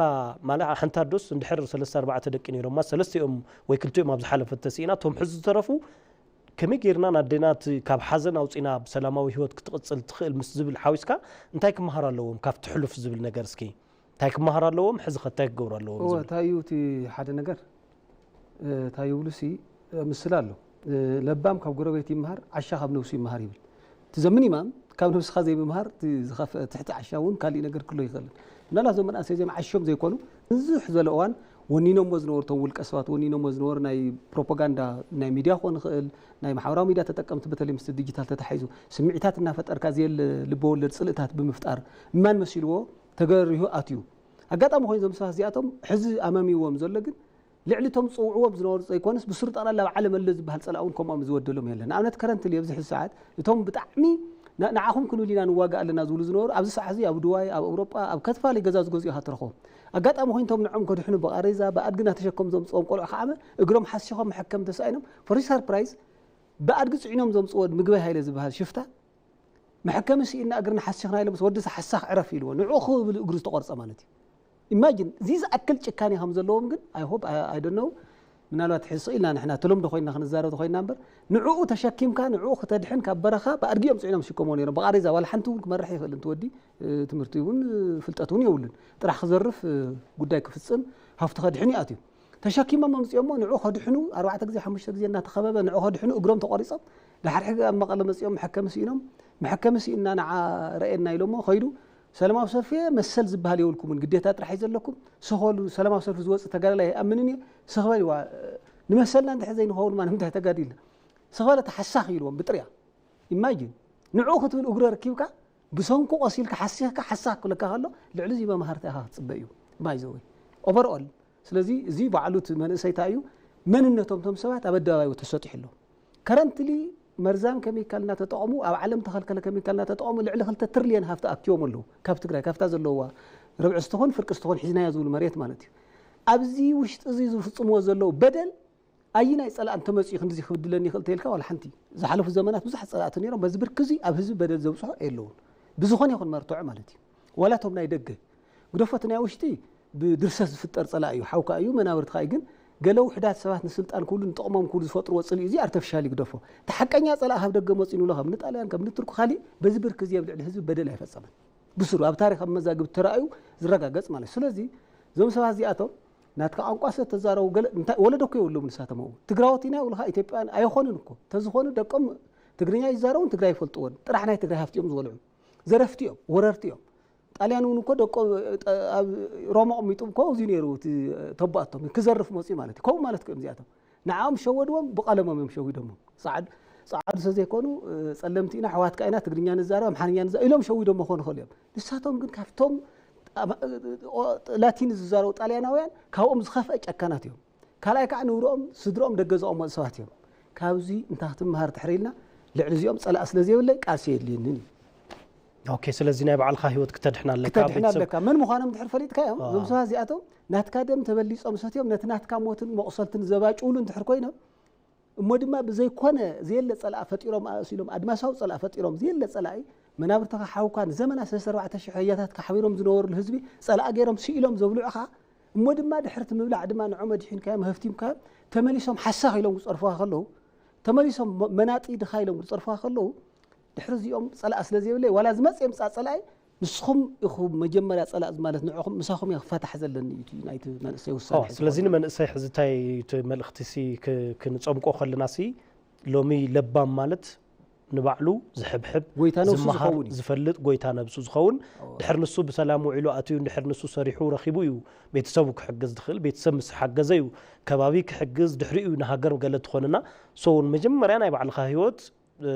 ማለት ሓንቲ ኣዶስ እንድሕር ሰለስተ ኣርባዕተ ደቂ ነይሮማ ሰለስቲኦም ወይ ክልቲኦም ኣብ ዝሓለፈት ተስኢና እቶም ሕዚ ዝተረፉ ከመይ ጌርና ናደና እቲ ካብ ሓዘን ኣውፂና ብሰላማዊ ህይወት ክትቕፅል ትኽእል ምስ ዝብል ሓዊስካ እንታይ ክመሃሩ ኣለዎም ካብቲ ሕሉፍ ዝብል ነገር እስኪ እንታይ ክመሃሩ ኣለዎም ሕዚ ከ እንታይ ክገብሩ ኣለዎም እወ ዝብል እንታይ እዩ እቲ ሓደ ነገር እንታይ ይብሉ ሲ ምስል ኣሎ ለባም ካብ ጎረቤት ይመሃር ዓሻ ካብ ነብሱ ይመሃር ይብል። እቲ ዘምን ኢማም ካብ ነብስኻ ዘይምምሃር እቲ ዝኸፍአ ትሕቲ ዓሻ እውን ካሊእ ነገር ክሎ ይኽእልን። ምናልባት እዞም መናእሰይ እዚኦም ዓሾም ዘይኮኑ ብዙሕ ዝበለ እዋን ወኒኖሞ ዝነበሩ እቶም ውልቀ ሰባት ወኒኖሞ ዝነበሩ ናይ ፕሮፓጋንዳ ናይ ሚድያ ክኾን ይኽእል ናይ ማሕበራዊ ሚድያ ተጠቀምቲ በተለይ ምስቲ ዲጂታል ተታሒዙ ስምዒታት እናፈጠርካ ዘየለ ልበወለድ ፅልእታት ብምፍጣር እማን መሲልዎ ተገሪሁ ኣትዩ። ኣጋጣሚ ኮይኑ እዞም ሰባት እዚኣቶም ሕዚ ኣመሚዎም ዘሎ ግን ልዕሊ እቶም ዝፅውዕዎም ዝነበሩ ዘይኮነስ ብስሩ ጠቕላላ ኣብ ዓለም ኣሎ ዝበሃል ፀላእ እውን ከምኦም ዝወደሎም የለን። ንኣብነት ከረንትሊ ኣብዚ ሕዚ ሰዓት እቶም ብጣዕሚ ንዓኹም ክንብል ኢና ንዋጋእ ኣለና ዝብሉ ዝነበሩ ኣብዚ ሰዓት እዚ ኣብ ድዋይ ኣብ ኣውሮጳ ኣብ ከተፈላለዩ ገዛ ዝገዝኡ ኢኻ ትረኽቦም። ኣጋጣሚ ኮይንቶም ንዖም ከድሕኑ ብቓሬዛ ብኣድጊ እናተሸከሙ ዘምፅኦም ቆልዑ ከዓመ እግሮም ሓሲኾም መሐከም ተሳኢኖም for surprise ብኣድጊ ፅዒኖም ዘምፅዎ ምግበይ ሃይለ ዝበሃል ሽፍታ መሐከሚ ስኢና እግርና ሓሲኽና ኢሎም ምስ ወዲ ሓሳኽ ዕረፍ ኢልዎ ንዑ ክብል እግሩ ዝተቆርፀ ማለት እዩ። ኢማጂን እዚ ዝኣክል ጭካኔ ከም ዘለዎም ግን I hope I don't know ምናልባት ሕዚ ስቕ ኢልና ንሕና ተለምዶ ኮይንና ክንዛረብ ተኮይንና እምበር ንዕኡ ተሸኪምካ ንዕኡ ክተድሕን ካብ በረኻ ብኣድጊ እዮም ፅዒኖም ዝሽከምዎ ነይሮም ብቓሬዛ ዋላ ሓንቲ እውን ክመርሕ ይኽእል እንት ወዲ ትምህርቲ እውን ፍልጠት እውን የብሉን ጥራሕ ክዘርፍ ጉዳይ ክፍፅም ሃፍቲ ከድሕን ይኣትዩ ተሸኪሞም ኣምፅኦሞ ንዑ ከድሕኑ ኣርባዕተ ግዜ ሓሙሽተ ግዜ እናተኸበበ ንዑ ከድሕኑ እግሮም ተቆሪፆም ድሓር ሕዚ ኣብ መቐለ መፅኦም መሐከሚ ስኢኖም መሐከሚ ስኢና ንዓ ረእየና ኢሎሞ ከይዱ ሰላማዊ ሰልፊ መሰል ዝበሃል የብልኩምን፣ ግዴታ ጥራሕ እዩ ዘለኩም። ስኸሉ ሰላማዊ ሰልፊ ዝወፅእ ተጋዳላይ ኣይኣምንን እየ። ስኽበል ይዋ ንመሰልና እንድሕር ዘይንኸውን ማ ንምንታይ ተጋዲልና? ስኽበል እቲ ሓሳኽ ኢልዎም ብጥርያ። ኢማጂን ንዕኡ ክትብል እግሩ ኣርኪብካ ብሰንኩ ቆሲልካ ሓሲኽካ ሓሳኽ ክብለካ ከሎ ልዕሊ እዚ መምሃርታ ኢኻ ክትፅበ እዩ። ባይዘወይ ኦቨርኦል። ስለዚ እዚ ባዕሉ እቲ መንእሰይ እንታይ እዩ መንነቶም፣ እቶም ሰባት ኣብ ኣደባባይ ተሰጢሑ ኣሎ። ከረንትሊ መርዛም ኬሚካል እናተጠቐሙ፣ ኣብ ዓለም ተኸልከለ ኬሚካል እናተጠቐሙ ልዕሊ ክልተ ትርልየን ሃፍቲ ኣኪቦም ኣለዉ። ካብ ትግራይ ካብታ ዘለዋ ርብዒ ስትኾን ፍርቂ ስትኾን ሒዝናዮ ዝብሉ መሬት ማለት እዩ። ኣብዚ ውሽጢ እዚ ዝፍፅምዎ ዘለዉ በደል ኣይናይ ፀላእ እንተመፅኡ ክንድዚ ክብድለኒ ይኽእል ተይልካ ዋላ ሓንቲ። ዝሓለፉ ዘመናት ብዙሓት ፀላእቲ ነይሮም። በዚ ብርኪ እዚ ኣብ ህዝቢ በደል ዘብፅሑ የለውን። ብዝኾነ ይኹን መርትዖ ማለት እዩ። ዋላ እቶም ናይ ደገ ግደፎ፣ እቲ ናይ ውሽጢ ብድርሰት ዝፍጠር ፀላእ እዩ። ሓውካ እዩ፣ መናብርትኻ እዩ። ግን ገለ ውሕዳት ሰባት ንስልጣን ክብሉ ንጥቕሞም ክብሉ ዝፈጥርዎ ፅልኢ እዚ ኣርተፊሻል ይግደፎ። እቲ ሓቀኛ ፀላእ ካብ ደገ መፂኡ ንብሎ ከም ንጣልያን ከም ንቱርክ ካሊእ በዚ ብርኪ እዚ ኣብ ልዕሊ ህዝቢ በደል ኣይፈፀመን። ብስሩ ኣብ ታሪኽ ኣብ መዛግብቲ ተራእዩ ዝረጋገፅ ማለት እዩ። ስለዚ እዞም ሰባት እዚኣቶም ናትካ ቋንቋ ስለ ተዛረቡ ገለ እንታይ ወለዶ እኮ የብሎም ንሳቶም ኣብኡ። ትግራዎት ኢና ይብሉኻ፣ ኢትዮጵያውያን ኣይኾኑን እኮ። ተዝኾኑ ደቆም ትግርኛ ይዛረቡን ትግራይ ይፈልጥዎን። ጥራሕ ናይ ትግራይ ሃፍቲ እዮም ዝበልዑ። ዘረፍቲ እዮም፣ ወረርቲ እዮም። ጣልያን እውን እኮ ደቆ ኣብ ሮማ ቐሚጡ እኮ እዚ ነይሩ እቲ ተባኣቶም ክዘርፍ መፅኡ ማለት እዩ። ከምኡ ማለት እዮም እዚኣቶም። ንዓኦም ሸወድዎም ብቐለሞም እዮም ሸዊዶሞም። ፃዕድ ፃዕዱ ስለ ዘይኮኑ እ፣ ጸለምቲ ኢና፣ ኣሕዋትካ ኢና፣ ትግርኛ ንዛረብ፣ ኣምሓርኛ ንዛረብ ኢሎም ሸዊዶሞ ክኾኑ ይኽእሉ እዮም። ንሳቶም ግን ካብቶም ጣ- ኦ- ላቲን ዝዛረቡ ጣልያናውያን ካብኦም ዝኸፍአ ጨካናት እዮም። ካልኣይ ከዓ ንብርኦም ስድርኦም ደገ ዘቐመጡ ሰባት እዮም። ካብዚ እንታይ ክትምሃር ድሕር ኢልና ልዕሊ እዚኦም ጸላእ ስለ ዘይብለይ ቃልሲ የድልየንን እዩ። ኦኬ፣ ስለዚ ናይ ባዕልኻ ህይወት ክተድሕን ኣለካ። ክተድሕን ቤተሰብ ኣለካ። መን ምዃኖም ድሕር ፈሊጥካዮም ኣዎ። እዞም ሰባት እዚኣቶም ናትካ ደም ተበሊጾም ሰትዮም ነቲ ናትካ ሞትን መቑሰልትን ዘባጭውሉ እንድሕር ኮይኖም እሞ ድማ ብዘይኮነ ዘየለ ጸላእ ፈጢሮም ኣእሲሎም ኣድማሳዊ ጸላእ ፈጢሮም ዘየለ ጸላኢ መናብርትኻ ሓውካ ንዘመና ሰለስተ ኣርባዕተ ሽሕ ህያታትካ ሓቢሮም ዝነበሩሉ ህዝቢ ጸላኢ ገይሮም ስኢሎም ዘብልዑኻ እሞ ድማ ድሕርቲ ምብላዕ ድማ ንዖም ኣድሒንካዮም ሃፍቲምካዮም ተመሊሶም ሓሳኽ ኢሎም ክጸርፉኻ ከለዉ ተመሊሶም መ- መናጢ ድኻ ኢሎም ክጸርፉኻ ከለዉ ድሕሪ እዚኦም ጸላኢ ስለ ዘይብለይ ዋላ ዝመጽእ የምጻእ ጸላኢ ንስኹም ኢኹም መጀመርያ ጸላእ ማለት ንዕኹም ምሳኹም እየ ክፋታሕ ዘለኒ እዩ እቲ ናይቲ መንእሰይ ውሳነ ኦ፣ ስለዚ ንመንእሰይ ሕዚ እንታይ እቲ መልእኽቲ ሲ ክ- ክንጸምቆ ከለና ሲ ሎሚ ለባም ማለት ንባዕሉ ዝሕብሕብ ጎይታ ነብሱ ዝመሃር ዝኸውን እዩ። ዝፈልጥ ጎይታ ነብሱ ዝኸውን ድሕር ንሱ ብሰላም ውዒሉ ኣትዩ ድሕር ንሱ ሰሪሑ ረኺቡ እዩ ቤተሰቡ ክሕግዝ ዝኽእል ቤተሰብ ምስ ሓገዘ እዩ ከባቢ ክሕግዝ ድሕሪኡ እዩ ንሃገር ገለ ትኾንና ሶ መጀመርያ ናይ ባዕልኻ ህይወት እ፣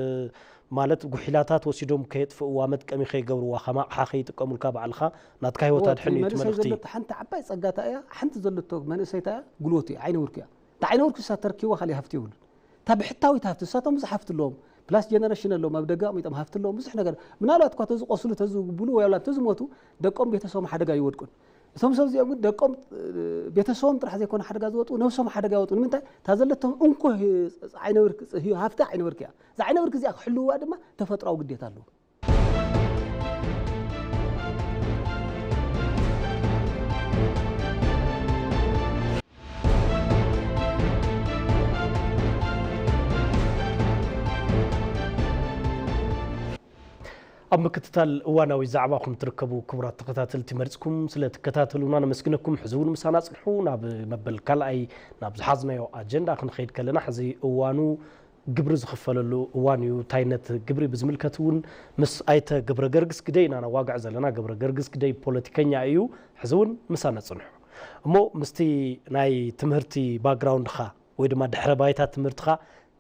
ማለት ጉሒላታት ወሲዶም ከየጥፍእዋ መጥቀሚ ከይገብርዋ ከም ኣቕሓ ከይጥቀሙልካ ባዕልኻ ናትካ ህይወት ኣድሕን እዩ እቲ መንእሰይ መልእኽቲ ዘሎ ሓንቲ ዓባይ ጸጋታ እያ ሓንቲ ዘለቶ መንእሰይታ እያ ጉልበቱ እያ ዓይነ ውርኪ እያ እታ ዓይነ ውርኪ እሳ ተረኪቦ ካልእ ሃፍቲ የብሉን እታ ብሕታዊት ሃፍቲ እሳቶም ብዙሕ ሃፍቲ ኣለዎም ፕላስ ጀነሬሽን ኣለዎም ኣብ ደገ ኣቕሚጦም ሃፍቲ ኣለዎም ብዙሕ ነገር ምናልባት እኳ ተዝቆስሉ ተዝብሉ ወይ ኣብላ ተዝሞቱ ደቆም ቤተሰቦም ሓደጋ ይወድቁን እቶም ሰብ እዚኦም ግን ደቆም እ፣ ቤተሰቦም ጥራሕ ዘይኮነ ሓደጋ ዝወጡ ነብሶም ሓደጋ ይወጡ ንምንታይ እታ ዘለቶም እንኮ ህ- ዓይነ ብርክ ህ- ሃፍቲ ዓይነ ብርክ እያ እዛ ዓይነ ብርክ እዚኣ ክሕልውዋ ድማ ተፈጥራዊ ግዴታ ኣለዎም ኣብ ምክትታል እዋናዊ ዛዕባኹም ትርከቡ ክቡራት ተኸታተልቲ መርፅኩም ስለ ትከታተሉና ነመስግነኩም ሕዚ እውን ምሳና ፅንሑ ናብ መበል ካልኣይ ናብ ዝሓዝናዮ ኣጀንዳ ክንኸይድ ከለና ሕዚ እዋኑ ግብሪ ዝኽፈለሉ እዋን እዩ ታይነት ግብሪ ብዝምልከት እውን ምስ ኣይተ ገብረ ገርግስ ግደይ ኢና ነዋግዕ ዘለና ገብረ ገርግስ ግደይ ፖለቲከኛ እዩ ሕዚ እውን ምሳና ፅንሑ እሞ ምስቲ ናይ ትምህርቲ ባክግራውንድኻ ወይ ድማ ድሕረ ባይታ ትምህርትኻ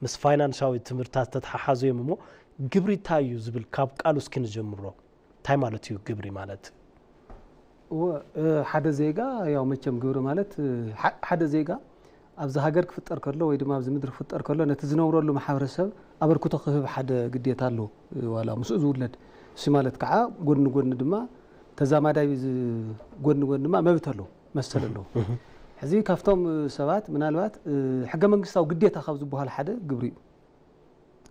ምስ ፋይናንሳዊ ትምህርትታት ዝተተሓሓዙ እዮም እሞ ግብሪ እንታይ እዩ ዝብል ካብ ቃሉ እስኪ ንጀምሮ እንታይ ማለት እዩ ግብሪ ማለት እወ ሓደ ዜጋ ያው መቸም ግብሪ ማለት ሓደ ዜጋ ኣብዚ ሃገር ክፍጠር ከሎ ወይ ድማ ኣብዚ ምድሪ ክፍጠር ከሎ ነቲ ዝነብረሉ ማሕበረሰብ ኣበርክቶ ክህብ ሓደ ግዴታ ኣሎ ዋላ ምስኡ ዝውለድ እሱ ማለት ከዓ ጎድኒ ጎድኒ ድማ ተዛማዳይ ጎድኒ ጎድኒ ድማ መብት ኣሎ መሰል ኣለዎ። ሕዚ ካብቶም ሰባት ምናልባት ሕገ መንግስታዊ ግዴታ ካብ ዝበሃል ሓደ ግብሪ እዩ።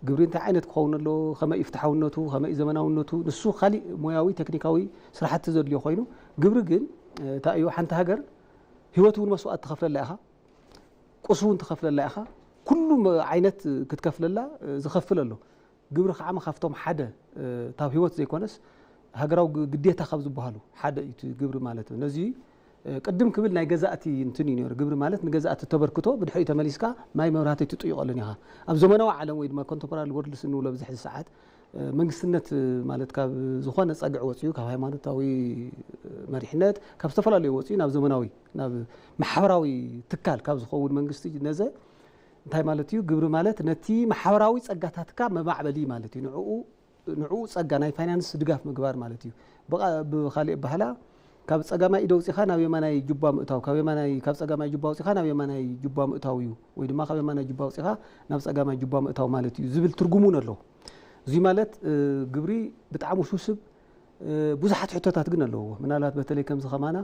ግብሪ እንታይ ዓይነት ክኸውን ኣለዎ፣ ከመይ እዩ ፍትሓውነቱ፣ ከመይ እዩ ዘመናውነቱ፣ ንሱ ካሊእ ሞያዊ ቴክኒካዊ ስራሕቲ ዘድልዮ ኮይኑ ግብሪ ግን እንታይ እዩ ሓንቲ ሃገር ህይወት እውን መስዋእት ትኸፍለላ ኢኻ፣ ቁስ እውን ትኸፍለላ ኢኻ፣ ኩሉ ዓይነት ክትከፍለላ ዝኸፍል ኣሎ። ግብሪ ከዓ ካብቶም ሓደ እታብ ህይወት ዘይኮነስ ሃገራዊ ግዴታ ካብ ዝበሃሉ ሓደ እዩ እቲ ግብሪ ማለት እዩ። ነዚ ቅድም ክብል ናይ ገዛእቲ እንትን እዩ ነይሩ። ግብሪ ማለት ንገዛእቲ ተበርክቶ ብድሕሪኡ ተመሊስካ ማይ መብራህቲ ትጥይቐሉን ኢኻ። ኣብ ዘመናዊ ዓለም ወይ ድማ ኮንተምፖራሪ ወርልድስ እንብሎ ኣብዚ ሕዚ ሰዓት መንግስትነት ማለት ካብ ዝኾነ ጸግዒ ወጺኡ፣ ካብ ሃይማኖታዊ መሪሕነት፣ ካብ ዝተፈላለዩ ወጺኡ ናብ ዘመናዊ፣ ናብ ማሕበራዊ ትካል ካብ ዝኸውን መንግስቲ ነዘ እንታይ ማለት እዩ? ግብሪ ማለት ነቲ ማሕበራዊ ጸጋታትካ መማዕበሊ ማለት እዩ። ንዕኡ ንዕኡ ጸጋ ናይ ፋይናንስ ድጋፍ ምግባር ማለት እዩ። ብቓ- ብኻሊእ ኣባህላ ካብ ጸጋማይ ኢደ ኣውጺኻ ናብ የማናይ ጁባ ምእታው፣ ካብ የማናይ ካብ ጸጋማይ ጁባ ኣውጺኻ ናብ የማናይ ጁባ ምእታው እዩ፣ ወይ ድማ ካብ የማናይ ጁባ ኣውጺኻ ናብ ጸጋማይ ጁባ ምእታው ማለት እዩ ዝብል ትርጉም እውን ኣለዎ። እዚ ማለት ግብሪ ብጣዕሚ ውስብስብ ብዙሓት ሕቶታት ግን ኣለዎ። ምናልባት በተለይ ከምዚ ከማና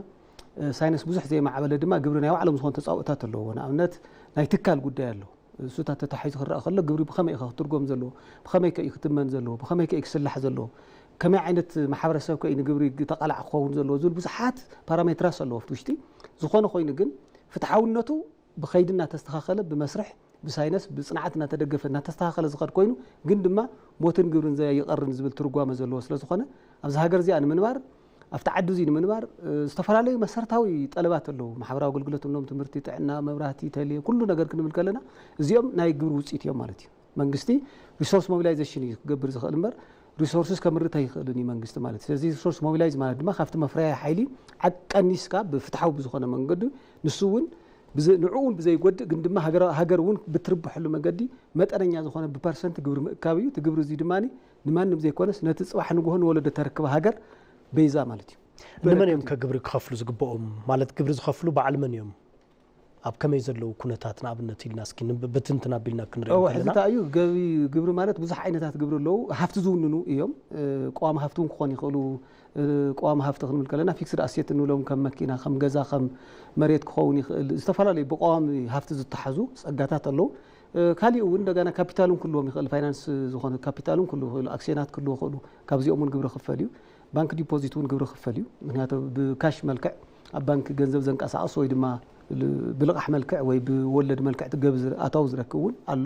ሳይንስ ብዙሕ ዘይማዕበለ ድማ ግብሪ ናይ ባዕሎም ዝኾኑ ተፃውኦታት ኣለዎ። ንኣብነት ናይ ትካል ጉዳይ ኣሎ። እሱታት ተታሒዙ ክረኣ ከሎ ግብሪ ብኸመይ ኢኻ ክትርጎም ዘለዎ፣ ብኸመይ ከ እዩ ክትመን ዘለዎ፣ ብኸመይ ከ እዩ ክስላሕ ዘለዎ፣ ከመይ ዓይነት ማሕበረሰብ ከ እዩ ንግብሪ ተቓላዕ ክኸውን ዘለዎ ዝብል ብዙሓት ፓራሜትራስ ኣለዎ ኣብቲ ውሽጢ። ዝኾነ ኮይኑ ግን ፍትሓውነቱ ብኸይዲ እናተስተኻኸለ ብመስርሕ ብሳይነስ ብፅንዓት እናተደገፈ እናተስተኻኸለ ዝኸድ ኮይኑ ግን ድማ ሞትን ግብርን ዘይቀርን ዝብል ትርጓመ ዘለዎ ስለ ዝኾነ ኣብዚ ሃገር እዚኣ ንምንባር ኣብቲ ዓዲ እዚ ንምንባር ዝተፈላለዩ መሰረታዊ ጠለባት ኣለዉ። ማሕበራዊ ኣገልግሎት እኖም ትምህርቲ፣ ጥዕና፣ መብራህቲ፣ ተሌ ኩሉ ነገር ክንብል ከለና እዚኦም ናይ ግብሪ ውፅኢት እዮም ማለት እዩ። መንግስቲ ሪሶርስ ሞቢላይዜሽን እዩ ክገብር ዝኽእል እምበር ሪሶርስስ ከምርት ኣይኽእልን እዩ መንግስቲ ማለት። ስለዚ ሪሶርስ ሞቢላይዝ ማለት ድማ ካብቲ መፍረያ ሓይሊ ዓቀኒስካ ብፍትሓዊ ብዝኾነ መንገዲ ንሱ እውን ንዕኡ እውን ብዘይጎድእ ግን ድማ ሃገር እውን ብትርብሐሉ መገዲ መጠነኛ ዝኾነ ብፐርሰንት ግብሪ ምእካብ እዩ። እቲ ግብሪ እዚ ድማ ንማንም ዘይኮነስ ነቲ ፅባሕ ንግሆ ንወለዶ ተረክበ ሃገር በይዛ ማለት እዩ። ንመን እዮም ከ ግብሪ ክኸፍሉ ዝግብኦም? ማለት ግብሪ ዝኸፍሉ በዓል መን እዮም? ኣብ ከመይ ዘለዉ ኩነታት ንኣብነት ኢልና እስኪ ብትንትን ኣቢልና ክንሪኦ እዚ እንታይ እዩ? ግብሪ ማለት ብዙሕ ዓይነታት ግብሪ ኣለዉ። ሃፍቲ ዝውንኑ እዮም። ቀዋሚ ሃፍቲ እውን ክኾኑ ይኽእሉ። ቀዋሚ ሃፍቲ ክንብል ከለና ፊክስድ ኣሴት እንብሎም ከም መኪና፣ ከም ገዛ፣ ከም መሬት ክኸውን ይኽእል። ዝተፈላለዩ ብቀዋሚ ሃፍቲ ዝተሓዙ ጸጋታት ኣለዉ። ካሊእ እውን እንደገና ካፒታል እውን ክህልዎም ይኽእል። ፋይናንስ ዝኾነ ካፒታል እውን ክህልዎ ይኽእሉ። ኣክሲዮናት ክህልዎ ይኽእሉ። ካብዚኦም እውን ግብሪ ክፈል እዩ። ባንክ ዲፖዚት እውን ግብሪ ክፈል እዩ። ምክንያቱ ብካሽ መልክዕ ኣብ ባንክ ገንዘብ ዘንቀሳቕስ ወይ ድማ ብልቓሕ መልክዕ ወይ ብወለድ መልክዕ ገቢ ኣታዊ ዝረክብ እውን ኣሎ።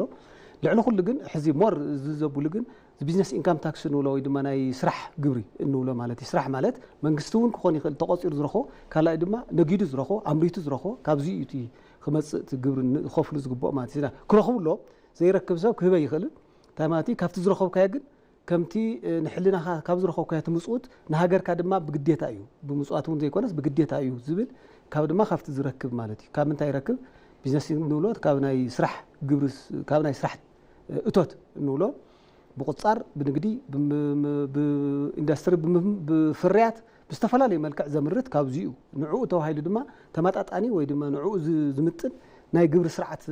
ልዕሊ ኩሉ ግን ሕዚ ሞር እዚ ዘብሉ ግን ቢዝነስ ኢንካም ታክስ እንብሎ ወይ ድማ ናይ ስራሕ ግብሪ እንብሎ ማለት እዩ። ስራሕ ማለት መንግስቲ እውን ክኾን ይኽእል ተቆፂሩ ዝረኽቦ፣ ካልኣይ ድማ ነጊዱ ዝረኽቦ፣ ኣምሪቱ ዝረኽቦ ካብዚ እዩ እቲ ክመፅእ እቲ ግብሪ ክኸፍሉ ዝግብኦ ማለት እዩ። ክረኽቡ ኣለዎም። ዘይረክብ ሰብ ክህበ ይኽእልን እንታይ ማለት እዩ? ካብቲ ዝረኸብካዮ ግን ከምቲ ንሕልናኻ ካብ ዝረኸብካዮ ትምፅውት ንሃገርካ ድማ ብግዴታ እዩ፣ ብምፅዋት እውን ዘይኮነስ ብግዴታ እዩ ዝብል ካብ ድማ ካብቲ ዝረክብ ማለት እዩ። ካብ ምንታይ ይረክብ? ቢዝነስ ንብሎ ካብ ናይ ስራሕ ግብሪ ካብ ናይ ስራሕ እቶት እንብሎ ብቁፃር ብንግዲ ብኢንዱስትሪ ብፍርያት ብዝተፈላለዩ መልክዕ ዘምርት ካብዚ እዩ። ንዕኡ ተባሂሉ ድማ ተመጣጣኒ ወይ ድማ ንዕኡ ዝምጥን ናይ ግብሪ ስርዓት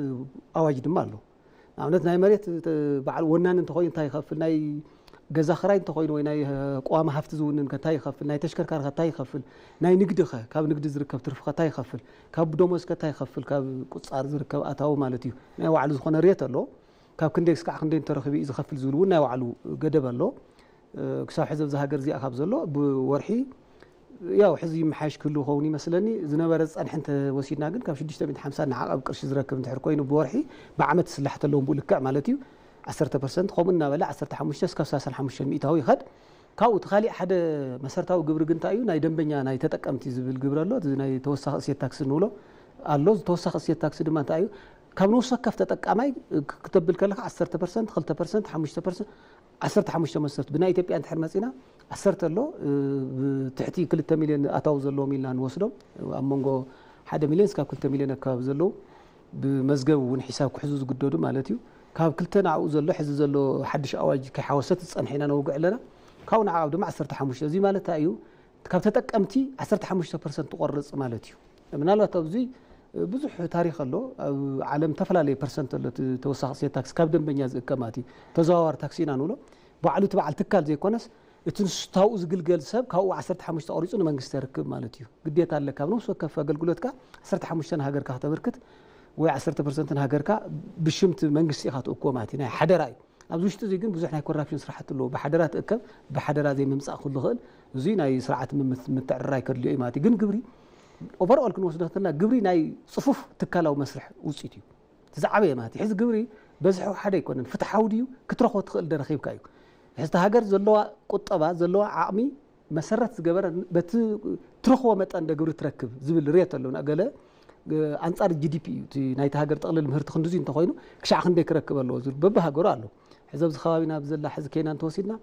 ኣዋጅ ድማ ኣሎ። ንኣብነት ናይ መሬት በዓል ወናኒ እንተኮይኑ እንታይ ይኸፍል፣ ናይ ገዛ ክራይ እንተኮይኑ ወይ ናይ ቀዋሚ ሃፍቲ ዝውንን ከ እንታይ ይኸፍል፣ ናይ ተሽከርካሪ ከ እንታይ ይኸፍል፣ ናይ ንግዲ ከ ካብ ንግዲ ዝርከብ ትርፊ ከ እንታይ ይኸፍል፣ ካብ ደሞዝ ከ እንታይ ይኸፍል፣ ካብ ቁፃር ዝርከብ ኣታዊ ማለት እዩ። ናይ ባዕሉ ዝኾነ ሬት ኣሎ። ካብ ክንደይ እስካዕ ክንደይ እንተረኺቡ እዩ ዝኸፍል ዝብል እውን ናይ ባዕሉ ገደብ ኣሎ። ክሳብ ሕዚ ኣብዚ ሃገር እዚኣ ካብ ዘሎ ብወርሒ ያው ሕዚ ይመሓየሽ ክህሉ ኸውን ይመስለኒ። ዝነበረ ዝጸንሐ እንተወሲድና ግን ካብ ሽዱሽተ ሚእትን ሓምሳን ንዓቐብ ቅርሺ ዝረክብ እንድሕር ኮይኑ ብወርሒ ብዓመት ስላሕ ተለዎም ብኡ ልክዕ ማለት እዩ ዓሰርተ ፐርሰንት ከምኡ እናበለ ዓሰርተ ሓሙሽተ እስካብ ሰላሳ ሓሙሽተ ሚእታዊ ይኸድ። ካብኡ እቲ ካሊእ ሓደ መሰረታዊ ግብሪ ግን እንታይ እዩ? ናይ ደንበኛ ናይ ተጠቀምቲ ዝብል ግብሪ ኣሎ። እዚ ናይ ተወሳኺ እሴት ታክሲ ንብሎ ኣሎ። እዚ ተወሳኺ እሴት ታክሲ ድማ እንታይ እዩ? ካብ ንውስ ወከፍ ተጠቃማይ ክተብል ከለካ ዓሰርተ ፐርሰንት፣ ክልተ ፐርሰንት፣ ሓሙሽተ ፐርሰንት፣ ዓሰርተ ሓሙሽተ መሰረት ብናይ ኢትዮጵያ እንድሕር መፂና ዓሰርተ ኣሎ። ብትሕቲ ክልተ ሚልዮን ኣታዊ ዘለዎም ኢልና ንወስዶም ኣብ መንጎ ሓደ ሚልዮን እስካብ ክልተ ሚልዮን ኣከባቢ ዘለዉ ብመዝገብ እውን ሒሳብ ክሕዙ ዝግደዱ ማለት እዩ። ካብ ክልተ ናብኡ ዘሎ ሕዚ ዘሎ ሓድሽ ኣዋጅ ከይሓወሰት ዝፀንሐ ኢና ነውግዕ ኣለና። ካብኡ ንዓብ ድማ ዓሰርተ ሓሙሽተ እዚ ማለት እንታይ እዩ? ካብ ተጠቀምቲ ዓሰርተ ሓሙሽተ ፐርሰንት ትቆርፅ ማለት እዩ። ምናልባት ኣብዚ ብዙሕ ታሪክ ኣሎ። ኣብ ዓለም ዝተፈላለየ ፐርሰንት ኣሎ። ተወሳኺ እሴት ታክስ ካብ ደንበኛ ዝእከብ ማለት እዩ። ተዘዋዋሪ ታክሲ ኢና ንብሎ። ባዕሉ እቲ በዓል ትካል ዘይኮነስ እቲ ንስታውኡ ዝግልገል ሰብ ካብኡ ዓሰርተ ሓሙሽተ ቆሪፁ ንመንግስቲ የርክብ ማለት እዩ። ግዴታ ኣለካ ኣብ ነፍሲ ወከፍ ኣገልግሎትካ ዓሰርተ ሓሙሽተ ንሃገርካ ከተበርክት ወይ ዓሰርተ ፐርሰንት ንሃገርካ ብሽምቲ መንግስቲ ኢኻ ትእክቦ ማለት እዩ። ናይ ሓደራ እዩ። ኣብዚ ውሽጢ እዚ ግን ብዙሕ ናይ ኮራፕሽን ስራሕቲ ኣለዎ። ብሓደራ ትእከብ ብሓደራ ዘይምምፃእ ክህሉ ይኽእል። እዚ ናይ ስርዓት ምትዕርራይ ከድልዮ እዩ ማለት እዩ። ግን ግብሪ ኦቨርኦል ክንወስዶ ከለና ግብሪ ናይ ፅፉፍ ትካላዊ መስርሕ ውፅኢት እዩ። እቲ ዝዓበየ ማለት እዩ። ሕዚ ግብሪ በዝሑ ሓደ ኣይኮነን። ፍትሓዊ ድዩ? ክትረኽቦ ትኽእል ዶ ረኺብካ እዩ። ሕዚ እታ ሃገር ዘለዋ ቁጠባ ዘለዋ ዓቕሚ መሰረት ዝገበረ በቲ ትረኽቦ መጠን ዶ ግብሪ ትረክብ ዝብል ርየት ኣለና። ገለ ኣንፃር ጂ ዲ ፒ እዩ እቲ ናይቲ ሃገር ጠቕልል ምህርቲ ክንድዚ እንተኾይኑ ክሻዕ ክንደይ ክረክብ ኣለዎ ዝብል በብሃገሩ ኣሎ። እዚ ኣብዚ ከባቢና ብዘላ ሕዚ ኬንያ እንተወሲድና፣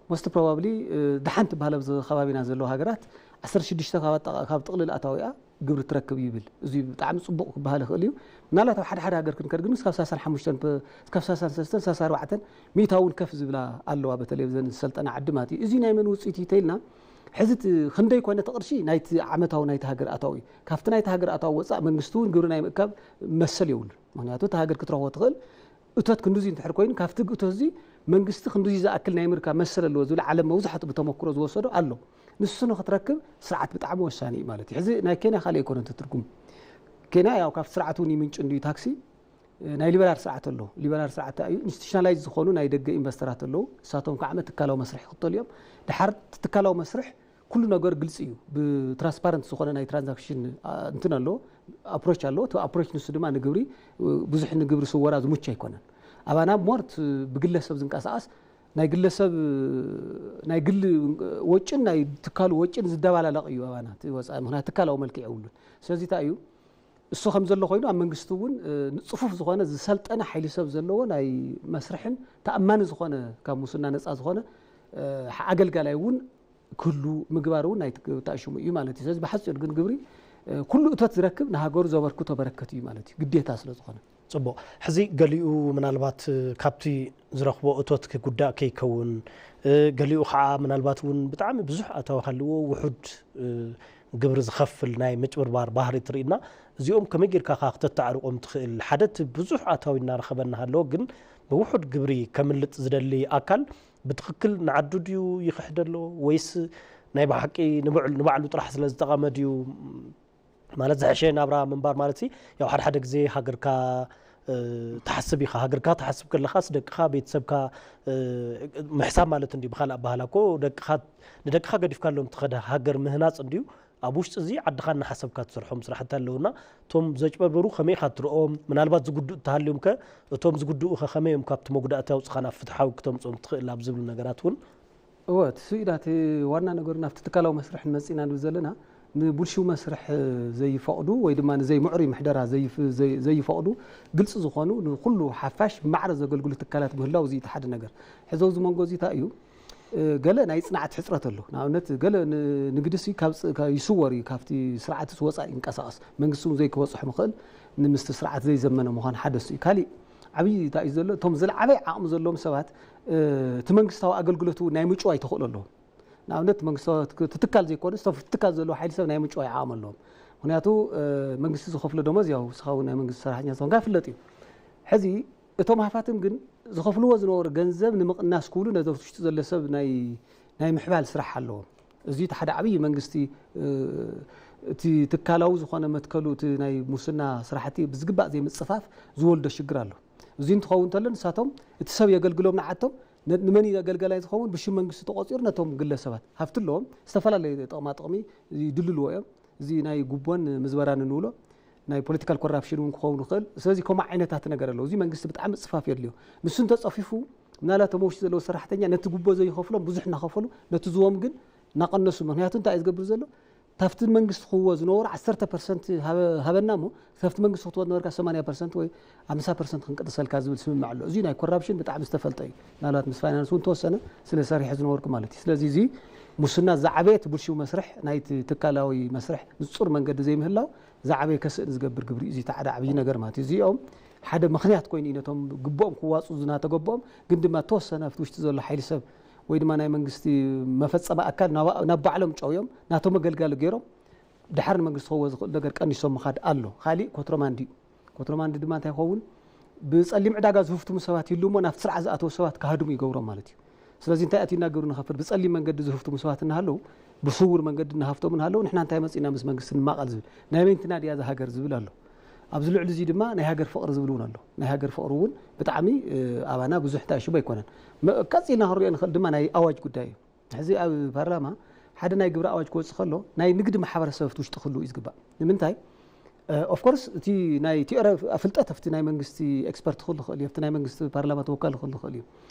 most probably፣ እ፣ ደሓን ትበሃል ኣብዚ ከባቢና ዘለዋ ሃገራት ዓሰርተ ሽዱሽተ ካብ ኣጠቓ-፣ ካብ ጥቕልል ኣታዊኣ ግብሪ ትረክብ ይብል። እዚ ብጣዕሚ ጽቡቕ ክበሃል ይኽእል እዩ። ምናልባት ኣብ ሓደ ሓደ ሃገር ክንከድ ግን እስካብ ሰላሳን ሓሙሽተን ፐ-፣ እስካብ ሰላሳን ሰለስተን፣ ሰላሳን ኣርባዕተን ሚእታዊ እውን ከፍ ዝብላ ኣለዋ፣ በተለይ ብዘን ዝሰልጠና ዓዲ ማለት እዩ። እዚ ናይ መን ውጽኢት እዩ ተኢልና፣ ሕዚ እቲ ክንደይ ኮነ እቲ ቅርሺ ናይቲ ዓመታዊ ናይቲ ሃገር ኣታዊ እዩ። ካብቲ ናይቲ ሃገር ኣታዊ ወጻእ መንግስቲ እውን ግብሪ ናይ ምእካብ መሰል የብሉን። ምኽንያቱ እታ ሃገር ክትረኽቦ ትኽእል እቶት ክንድዚ እንድሕር ኮይኑ፣ ካብቲ እቶት እዚ መንግስቲ ክንድዚ ዝኣክል ናይ ምርካብ መሰል ኣለዎ ዝብል ዓለም መብዛሕትኡ ብተመክሮ ዝወሰዶ ኣሎ። ንሱ ንክትረክብ ስርዓት ብጣዕሚ ወሳኒ እዩ ማለት እዩ። ሕዚ ናይ ኬንያ ካልእ ኣይኮነን እቲ ትርጉም። ኬንያ ያው ካብቲ ስርዓት እውን ይምንጭ እንድዩ ታክሲ፣ ናይ ሊበራል ስርዓት ኣሎ። ሊበራል ስርዓት እንታይ እዩ? ኢንስቲቱሽናላይዝ ዝኾኑ ናይ ደገ ኢንቨስተራት ኣለዉ። ንሳቶም ከዓ ትካላዊ መስርሕ ይኽተሉ እዮም። ድሓር እቲ ትካላዊ መስርሕ ኩሉ ነገር ግልፂ እዩ። ብትራንስፓረንት ዝኾነ ናይ ትራንዛክሽን፣ አ፣ እንትን ኣሎ፣ ኣፕሮች ኣሎ። እቲ ኣፕሮች ንሱ ድማ ንግብሪ፣ እ፣ ብዙሕ ንግብሪ ስወራ ዝምቹ ኣይኮነን። ኣባና ሞርት ብግለሰብ ዝንቀሳቐስ ናይ ግለሰብ፣ ናይ ግል ወጭን ናይ ትካሉ ወጭን ዝደባላለቕ እዩ ኣባና እቲ ወፃኢ። ምኽንያቱ ትካላዊ መልክዕ የብሉን። ስለዚ እንታይ እዩ? እሱ ከም ዘሎ ኮይኑ ኣብ መንግስቲ እውን፣ እ፣ ጽፉፍ ዝኾነ ዝሰልጠነ ሓይሊ ሰብ ዘለዎ ናይ መስርሕን ተኣማኒ ዝኾነ ካብ ሙስና ነጻ ዝኾነ፣ እ፣ ኣገልጋላይ እውን ክህሉ ምግባር እውን ናይ ትግ-፣ ተኣሽሙ እዩ ማለት እዩ። ስለዚ ብሓጺሩ ግን ግብሪ፣ እ፣ ኩሉ እቶት ዝረክብ ንሃገሩ ዘበርክቶ በረከት እዩ ማለት እዩ፣ ግዴታ ስለ ዝኾነ። ጽቡቕ። ሕዚ ገሊኡ ምናልባት፣ እ፣ ካብቲ ዝረኽቦ እቶት ክጉዳእ ከይከውን፣ እ፣ ገሊኡ ከዓ ምናልባት እውን ብጣዕሚ ብዙሕ ኣታዊ ሃልዎ ውሑድ፣ እ፣ ግብሪ ዝኸፍል ናይ ምጭብርባር ባህሪ ትርኢና። እዚኦም ከመይ ጌርካ ከ ክተተዓርቆም ትኽእል? ሓደ እቲ ብዙሕ ኣታዊ እናረኸበ እናሃለወ ግን ብውሑድ ግብሪ ከምልጥ ዝደሊ ኣካል ብትኽክል ንዓዱ ድዩ ይኽሕድ ኣሎ ወይስ ናይ ብሓቂ ንብዕል-፣ ንባዕሉ ጥራሕ ስለ ዝጠቐመ ድዩ? ማለት ዝሐሸ ናብራ ምንባር ማለት ሲ፣ ያው ሓደ ሓደ ግዜ ሃገርካ፣ እ፣ ትሓስብ ኢኻ። ሃገርካ ትሓስብ ከለኻስ ደቅኻ፣ ቤተሰብካ፣ እ፣ ምሕሳብ ማለት እንድዩ። ብኻልእ ኣበሃህላ እኮ ደቅኻ፣ ንደቅኻ ገዲፍካሎም ትኸደ ሃገር ምህናጽ እንድዩ። ኣብ ውሽጢ እዚ ዓድኻ እናሓሰብካ ትሰርሖም ስራሕቲ ኣለውና፣ እቶም ዘጭበርበሩ ከመይ ኢኻ ትርኦም? ምናልባት ዝጉድኡ እንተሃልዮም ከ፣ እቶም ዝጉድኡ ከ ከመይ እዮም ካብቲ መጉዳእቲ ኣውጽኻ ናብ ፍትሓዊ ክተምጽኦም ትኽእል ኣብ ዝብሉ ነገራት እውን? እወ፣ እቲ ስኢዳ እቲ ዋና ነገሩ ናብቲ ትካላዊ መስርሕ ንመጺእና ንብል ዘለና፣ ንብልሽው መስርሕ ዘይፈቕዱ ወይ ድማ ንዘይምዕሩይ ምሕደራ ዘይፍ-፣ ዘይ-፣ ዘይፈቕዱ ግልጺ ዝኾኑ ንኹሉ ሓፋሽ ማዕረ ዘገልግሉ ትካላት ምህላው፣ እዚ እቲ ሓደ ነገር። ሕዚ ኣብዚ መንጎ እዚ እንታይ እዩ? እ፣ ገለ ናይ ጽንዓት ሕጽረት ኣሎ። ንኣብነት ገለ ን-፣ ንግዲ ሲ ካብ ጽ-፣ ካብ ይስወር እዩ፣ ካብቲ ስርዓት ሲ ወጻኢ ይንቀሳቐስ። መንግስቲ እውን ዘይክበጽሖ ምኽእል ንምስቲ ስርዓት ዘይዘመነ ምዃን ሓደ እሱ እዩ። ካሊእ ዓብዪ እንታይ እዩ ዘሎ? እቶም ዝለዓበ ዓቕሚ ዘለዎም ሰባት፣ እ፣ እቲ መንግስታዊ ኣገልግሎት እውን ናይ ምጭዋይ ተኽእሎ ኣለዎም። ንኣብነት መንግስታዊ ትክ-፣ ትካል ዘይኮነ፣ ዝተፍ-፣ ትካል ዘለዎ ሓይሊ ሰብ ናይ ምጭዋይ ዓቕሚ ኣለዎም። ምኽንያቱ፣ እ፣ መንግስቲ ዝኸፍሎ ደሞዝ ያው ንስኻ እውን ናይ መንግስቲ ሰራሕተኛ ዝኾንካ ይፍለጥ እዩ። ሕዚ እቶም ሃፋትም ግን ዝኸፍልዎ ዝነበሩ ገንዘብ ንምቕናስ ክብሉ ነዚ ውሽጢ ዘሎ ሰብ ናይ፣ ናይ ምሕባል ስራሕ ኣለዎም። እዚ እቲ ሓደ ዓብዪ መንግስቲ፣ እ፣ እቲ ትካላዊ ዝኾነ መትከሉ እቲ ናይ ሙስና ስራሕቲ ብዝግባእ ዘይምጽፋፍ ዝወልዶ ሽግር ኣሎ። እዚ እንትኸውን እንተሎ ንሳቶም እቲ ሰብ የገልግሎም ንዓቶም ነ-፣ ንመን እዩ ኣገልጋላይ ዝኸውን? ብሽም መንግስቲ ተቖጺሩ ነቶም ግለሰባት ሃፍቲ ኣለዎም፣ ዝተፈላለየ ጥቕማ ጥቕሚ ይድልልዎ እዮም። እዚ ናይ ጉቦን ምዝበራን እንብሎ ናይ ፖለቲካል ኮራፕሽን እውን ክኸውን ይኽእል። ስለዚ ከምኡ ዓይነታት ነገር ኣለዉ። እዚ መንግስቲ ብጣዕሚ ጽፋፍ የድልዮ። ንሱ እንተጸፊፉ ምናልባት እቶም ኣብ ውሽጢ ዘለዉ ሰራሕተኛ ነቲ ጉቦ ዘይኸፍሎም ብዙሕ እናኸፈሉ ነቲ ዝዎም ግን እናቐነሱ። ምኽንያቱ እንታይ እዩ ዝገብር ዘሎ? ካብቲ መንግስቲ ክህቦ ዝነበሩ ዓሰርተ ፐርሰንት ሃበ-፣ ሃበና እሞ ካብቲ መንግስቲ ክትወ ዝነበርካ ሰማንያ ፐርሰንት ወይ ሓምሳ ፐርሰንት ክንቅንሰልካ ዝብል ስምምዕ ኣሎ። እዚ ናይ ኮራፕሽን ብጣዕሚ ዝተፈልጠ እዩ። ምናልባት ምስ ፋይናንስ እውን ተወሰነ ስለ ሰሪሐ ዝነበርኩ ማለት እዩ። ስለዚ እዚ ሙስና ዝዓበየ እቲ ብልሽው መስርሕ ናይቲ ትካላዊ መስርሕ ንጹር መንገዲ ዘይምህላው ዝዓበየ ከስእን ዝገብር ግብሪ እዩ። እዚ እቲ ሓደ ዓብዪ ነገር ማለት እዩ። እዚኦም ሓደ ምኽንያት ኮይኑ እዩ ነቶም ግቦኦም ክዋፁ ዝናተገቦኦም፣ ግን ድማ ተወሰነ ኣብቲ ውሽጢ ዘሎ ሓይሊ ሰብ ወይ ድማ ናይ መንግስቲ መፈጸሚ ኣካል ናብ፣ ናብ ባዕሎም ጨውዮም ናቶም ኣገልጋሊ ገይሮም ድሓር ንመንግስቲ ክህቦ ዝኽእል ነገር ቀኒሶም ምኻድ ኣሎ። ካሊእ ኮትሮማንዲ እዩ። ኮትሮማንዲ ድማ እንታይ ይኸውን? ብጸሊም ዕዳጋ ዝህፍትሙ ሰባት ይህልዉ እሞ ናብቲ ስርዓት ዝኣተዉ ሰባት ክሃድሙ ይገብሮም ማለት እዩ። ስለዚ እንታይ ኣቲና ግብሪ ንኸፍል? ብጸሊም መንገዲ ዝህፍትሙ ሰባት እናሃለዉ ብስውር መንገዲ እናሃፍተሙ እናሃለዉ ንሕና እንታይ መጺእና ምስ መንግስቲ ንማቐል ዝብል ናይ መን ቲና ድያ እዛ ሃገር ዝብል ኣሎ። ኣብዚ ልዕሊ እዚ ድማ ናይ ሃገር ፍቕሪ ዝብል እውን ኣሎ። ናይ ሃገር ፍቕሪ እውን ብጣዕሚ፣ እ፣ ኣባና ብዙሕ ተኣሽቡ ኣይኮነን። መ-፣ ቀጺልና ክንሪኦ ንኽእል ድማ ናይ ኣዋጅ ጉዳይ እዩ። ሕዚ ኣብ ፓርላማ ሓደ ናይ ግብሪ ኣዋጅ ክወጽእ ከሎ ናይ ንግዲ ማሕበረሰብ ኣብቲ ውሽጢ ክህልው እዩ ዝግባእ። ንምንታይ? ኦፍኮርስ እቲ ናይ ቲዮሪ ፍልጠት ኣብቲ ናይ መንግስቲ ኤክስፐርት ክህሉ ይኽእል እዩ፣ ኣብቲ ናይ መንግስቲ ፓርላማ ተወካሊ ክህሉ ይኽእል እዩ።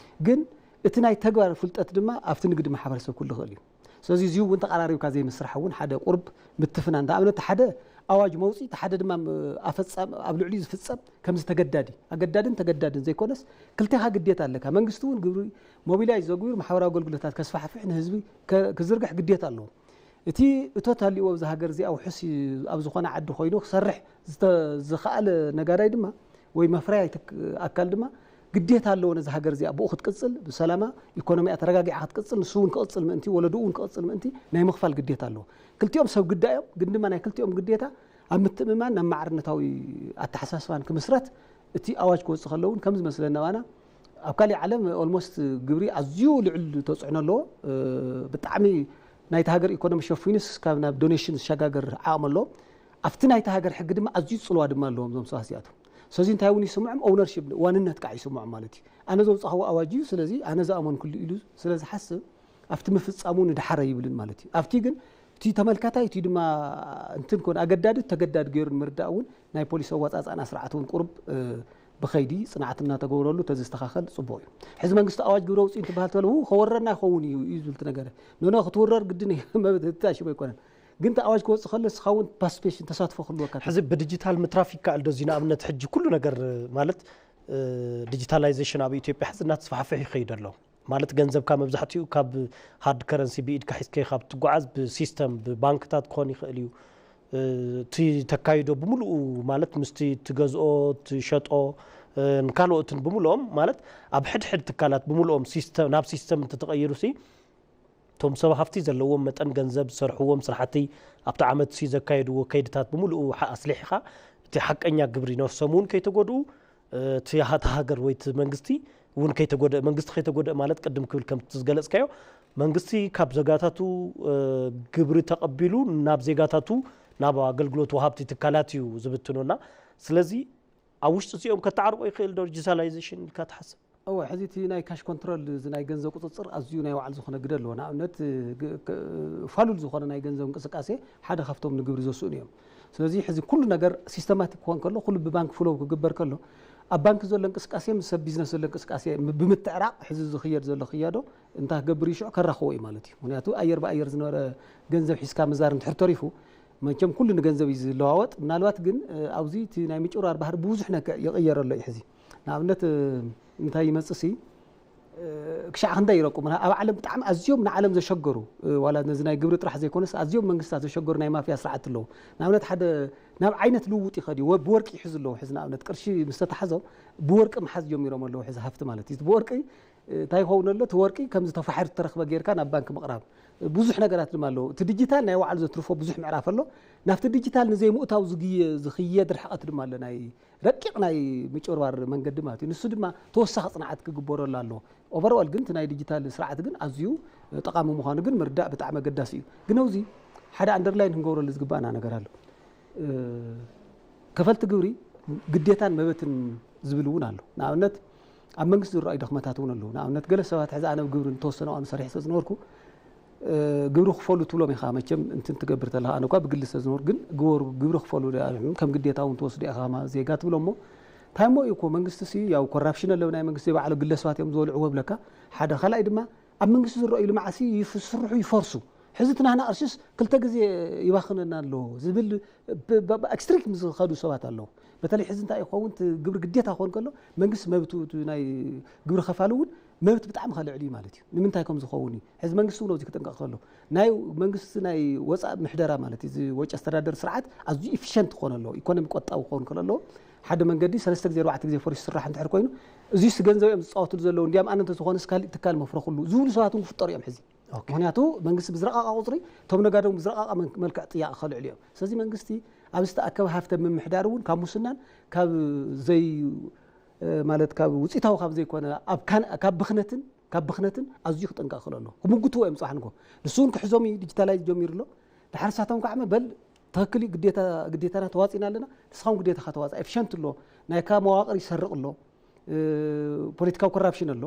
ግን እቲ ናይ ተግባር ፍልጠት ድማ ኣብቲ ንግዲ ማሕበረሰብ ክህሉ ይኽእል እዩ። ስለዚ እዚኡ እውን ተቐራሪብካ ዘይምስራሕ እውን ሓደ ቁርብ ምትፍናን። ንኣብነት ሓደ ኣዋጅ መውፅኢ፣ እቲ ሓደ ድማ ኣፈፃም ኣብ ልዕሊኡ ዝፍፀም ከምዚ ተገዳዲ፣ ኣገዳድን ተገዳድን ዘይኮነስ ክልቴኻ ግዴታ ኣለካ። መንግስቲ እውን ግብሪ ሞቢላይዝ ዘግቢሩ ማሕበራዊ ኣገልግሎታት ከስፋሕፍሕ ንህዝቢ ከ- ክዝርግሕ ግዴታ ኣለዎ። እቲ እቶት ሃልይዎ ኣብዚ ሃገር እዚኣ ውሑስ ኣብ ዝኾነ ዓዲ ኮይኑ ክሰርሕ ዝተ- ዝኸኣለ ነጋዳይ ድማ ወይ መፍረያይ ትክ- ኣካል ድማ ግዴታ ኣለዎ ነዚ ሃገር እዚኣ ብኡ ክትቅፅል፣ ብሰላማ ኢኮኖሚያ ተረጋጊዓ ክትቅፅል፣ ንሱ እውን ክቕፅል ምእንቲ፣ ወለድኡ እውን ክቕፅል ምእንቲ ናይ ምኽፋል ግዴታ ኣለዎ። ክልቲኦም ሰብ ግዳ እዮም፣ ግን ድማ ናይ ክልቲኦም ግዴታ ኣብ ምትእምማን ናብ ማዕርነታዊ ኣተሓሳስባን ክምስረት እቲ ኣዋጅ ክወፅእ ከሎ እውን ከምዚ መስለና ባና ኣብ ካሊእ ዓለም ኦልሞስት ግብሪ ኣዝዩ ልዑል ተፅዕኖ ኣለዎ። ብጣዕሚ ናይቲ ሃገር ኢኮኖሚ ሸፊኑስ ካብ ናብ ዶኔሽን ዝሸጋገር ዓቕሚ ኣለዎ። ኣብቲ ናይቲ ሃገር ሕጊ ድማ ኣዝዩ ፅልዋ ድማ ኣለዎም እዞም ሰባት እዚኣቶም። ስለዚ እንታይ እውን ይስምዖም? ኦውነርሺፕ ዋንነት ከዓ ይስምዖም ማለት እዩ። ኣነ ዘውፃእዎ ኣዋጅ እዩ፣ ስለዚ ኣነ ዝኣመንኩሉ ኢሉ ስለ ዝሓስብ ኣብቲ ምፍፃሙ ንድሓረ ይብልን ማለት እዩ። ኣብቲ ግን እቲ ተመልካታይ እቲ ድማ እንትን ኮን ኣገዳዲ ተገዳዲ ገይሩ ንምርዳእ እውን ናይ ፖሊሲ ኣወፃፅኣና ስርዓት እውን ቁሩብ ብኸይዲ ፅንዓት እናተገብረሉ ተዝስተኻኸል ፅቡቕ እዩ። ሕዚ መንግስቲ ኣዋጅ ግብረ ውፅኢ እንትበሃል ተለዉ ከወረና ይኸውን እዩ እዩ ዝብል እቲ ነገር። ኖኖ ክትውረር ግድን እዩ መብት ህታሽም ኣይኮነን። ግን እቲ ኣዋጅ ክወፅእ ከሎ ንስኻ እውን ፓርቲሲፔሽን ተሳትፎ ክህልወካ ሕዚ ብዲጂታል ምትራፍ ይከኣል ዶ? እዚ ንኣብነት ሕጂ ኩሉ ነገር ማለት ዲጂታላይዜሽን ኣብ ኢትዮጵያ ሕዚ እናተስፋሕፍሕ ይኸይድ ኣሎ። ማለት ገንዘብካ መብዛሕትኡ ካብ ሃርድ ከረንሲ ብኢድካ ሒዝካ ኢኻ ትጓዓዝ፣ ብሲስተም ብባንክታት ክኾን ይኽእል እዩ። እቲ ተካይዶ ብምልኡ ማለት ምስቲ ትገዝኦ ትሸጦ ንካልኦትን ብምልኦም ማለት ኣብ ሕድሕድ ትካላት ብምልኦም ናብ ሲስተም እንተተቐይሩ ሲ እቶም ሰብ ሃፍቲ ዘለዎም መጠን ገንዘብ ዝሰርሕዎም ስራሕቲ ኣብቲ ዓመት ሲ ዘካየድዎ ከይድታት ብምልኡ ኣስሊሕኻ እቲ ሓቀኛ ግብሪ ነፍሶም እውን ከይተጎድኡ እቲ ሃገር ወይ እቲ መንግስቲ እውን ከይተጎደእ መንግስቲ ከይተጎደእ ማለት ቅድም ክብል ከም ዝገለፅካዮ መንግስቲ ካብ ዘጋታቱ ግብሪ ተቐቢሉ ናብ ዜጋታቱ ናብ ኣገልግሎት ወሃብቲ ትካላት እዩ ዝብትኖና። ስለዚ ኣብ ውሽጢ እዚኦም ከተዓርቆ ይኽእል ዶ ዲጂታላይዜሽን ኢልካ ትሓስብ? እወ፣ ሕዚ እቲ ናይ ካሽ ኮንትሮል እዚ ናይ ገንዘብ ቁፅፅር ኣዝዩ ናይ ባዕሉ ዝኾነ ግደ ኣለዎ። ንኣብነት ፋሉል ዝኾነ ናይ ገንዘብ እንቅስቃሴ ሓደ ካብቶም ንግብሪ ዘስእኑ እዮም። ስለዚ ሕዚ ኩሉ ነገር ሲስተማቲክ ክኾን ከሎ ኩሉ ብባንክ ፍሎው ክግበር ከሎ ኣብ ባንክ ዘሎ እንቅስቃሴ ምስ ሰብ ቢዝነስ ዘሎ እንቅስቃሴ ብምትዕራቕ ሕዚ ዝኽየድ ዘሎ ክያዶ እንታይ ክገብር እዩ ሽዑ ከራኽቦ እዩ ማለት እዩ። ምክንያቱ ኣየር ብኣየር ዝነበረ ገንዘብ ሒዝካ ምዛር እንድሕር ተሪፉ መቸም ኩሉ ንገንዘብ እዩ ዝለዋወጥ። ምናልባት ግን ኣብዚ እቲ ናይ ምጭርባር ባህሪ ብብዙሕ ነክዕ ይቕየር ኣሎ እዩ ሕዚ። ንኣብነት እንታይ ይመፅእ ሲ ክሻዕ ክንደይ ይረቁ ምና ኣብ ዓለም ብጣዕሚ ኣዝዮም ንዓለም ዘሸገሩ ዋላ ነዚ ናይ ግብሪ ጥራሕ ዘይኮነስ ኣዝዮም መንግስታት ዘሸገሩ ናይ ማፍያ ስርዓት ኣለዉ። ንኣብነት ሓደ ናብ ዓይነት ልውውጥ ይኸድ እዩ። ብወርቂ ይሕዙ ኣለዉ። ሕዚ ንኣብነት ቅርሺ ምስ ተታሕዞም ብወርቂ ምሓዝ ጀሚሮም ኣለዉ። ሕዚ ሃፍቲ ማለት እዩ። ብወርቂ እንታይ ይኸውን ኣሎ? እቲ ወርቂ ከምዚ ተፋሒሩ ዝተረኽበ ጌርካ ናብ ባንክ ምቕራብ ብዙሕ ነገራት ድማ ኣለዉ። እቲ ዲጂታል ናይ ባዕሉ ዘትርፎ ብዙሕ ምዕራፍ ኣሎ። ናብቲ ዲጂታል ንዘይምእታው ዝግየ ዝኽየድ ርሕቐት ድማ ኣሎ። ናይ ረቂቕ ናይ ምጭርባር መንገዲ ማለት እዩ። ንሱ ድማ ተወሳኺ ፅንዓት ክግበረሉ ኣለዎ። ኦቨርኦል ግን እቲ ናይ ዲጂታል ስርዓት ግን ኣዝዩ ጠቓሚ ምዃኑ ግን ምርዳእ ብጣዕሚ ኣገዳሲ እዩ። ግን ኣብዚ ሓደ ኣንደርላይን ክንገብረሉ ዝግባእና ነገር ኣሎ። ከፈልቲ ግብሪ ግዴታን መበትን ዝብል እውን ኣሎ። ንኣብነት ኣብ መንግስቲ ዝረኣዩ ድኽመታት እውን ኣለዉ። ንኣብነት ገለ ሰባት ሕዚ ኣነ ግብሪ ንተወሰነ እዋን ሰሪሕ ስለ ዝነበርኩ ግብሪ ክፈሉ ትብሎም ኢኻ። መቸም እንትን ትገብር ተለኻ ኣነ እኳ ብግሊ ስለ ዝነበርኩ ግን ግበሩ ግብሪ ክፈሉ ከም ግዴታ እውን ትወስዱ ኢኻ ዜጋ ትብሎ እሞ እንታይ እሞ እዩ እኮ መንግስቲ ሲ ያው ኮራፕሽን ኣለዎ ናይ መንግስቲ ባዕሉ ግለሰባት እዮም ዝበልዕዎ ብለካ ሓደ ካልኣይ ድማ ኣብ መንግስቲ ዝረኣዩ ልምዓት ሲ ይስርሑ ይፈርሱ። ሕዚ እቲ ናህና ቅርሽስ ክልተ ግዜ ይባኽነና ኣሎ ዝብል ኤክስትሪም ዝኸዱ ሰባት ኣለዉ። በተለይ ሕዚ እንታይ ይኸውን እቲ ግብሪ ግዴታ ክኾን ከሎ መንግስቲ መብቱ ናይ ግብሪ ከፋሊ እውን መብት ብጣዕሚ ከልዕል እዩ ማለት እዩ። ንምንታይ ከም ዝኸውን እዩ ሕዚ መንግስቲ እውን ኣብዚ ክጥንቀቕ ከሎ ናይ መንግስቲ ናይ ወፃእ ምሕደራ ማለት እዩ። እዚ ወጪ ኣስተዳደር ስርዓት ኣዝዩ ኢፊሸንት ክኾን ኣለዎ። ኢኮኖሚ ቆጣዊ ክኸውን ከሎ ኣለዎ። ሓደ መንገዲ ሰለስተ ግዜ ኣርባዕተ ግዜ ፈሪሱ ስራሕ እንድሕር ኮይኑ እዚስ ገንዘብ እዮም ዝፃወትሉ ዘለዉ እንዲያም ኣነ እንተዝኾነስ ካሊእ ትካል መፍረኽሉ ዝብሉ ሰባት እውን ክፍጠሩ እዮም ሕዚ። ምክንያቱ መንግስቲ ብዝረቃቃ ቁፅሪ እቶም ነጋዶ ብዝረቃቃ መልክዕ ጥያቄ ከልዕሉ እዮም። ስለዚ መንግስቲ ኣብ ዝተኣከበ ሃፍተ ምምሕዳር እውን ካብ ሙስናን ካብ ዘይ ማለት ካብ ውፅኢታዊ ካብ ዘይኮነ ካብ ብክነትን ካብ ብክነትን ኣዝዩ ክጥንቀቅ ክእል ኣሎ። ክምጉትዎ እዮም ፅባሕ ንግሆ። ንሱ እውን ክሕዞም እዩ ዲጂታላይዝ ጀሚሩ ኣሎ። ድሓር ሳቶም ከዓ በል ትክክል እዩ ግዴታና ተዋፂና ኣለና ንስኻም ግዴታካ ተዋፃ ኤፊሸንት ኣሎ ናይካ መዋቅር ይሰርቅ ኣሎ ፖለቲካዊ ኮራፕሽን ኣሎ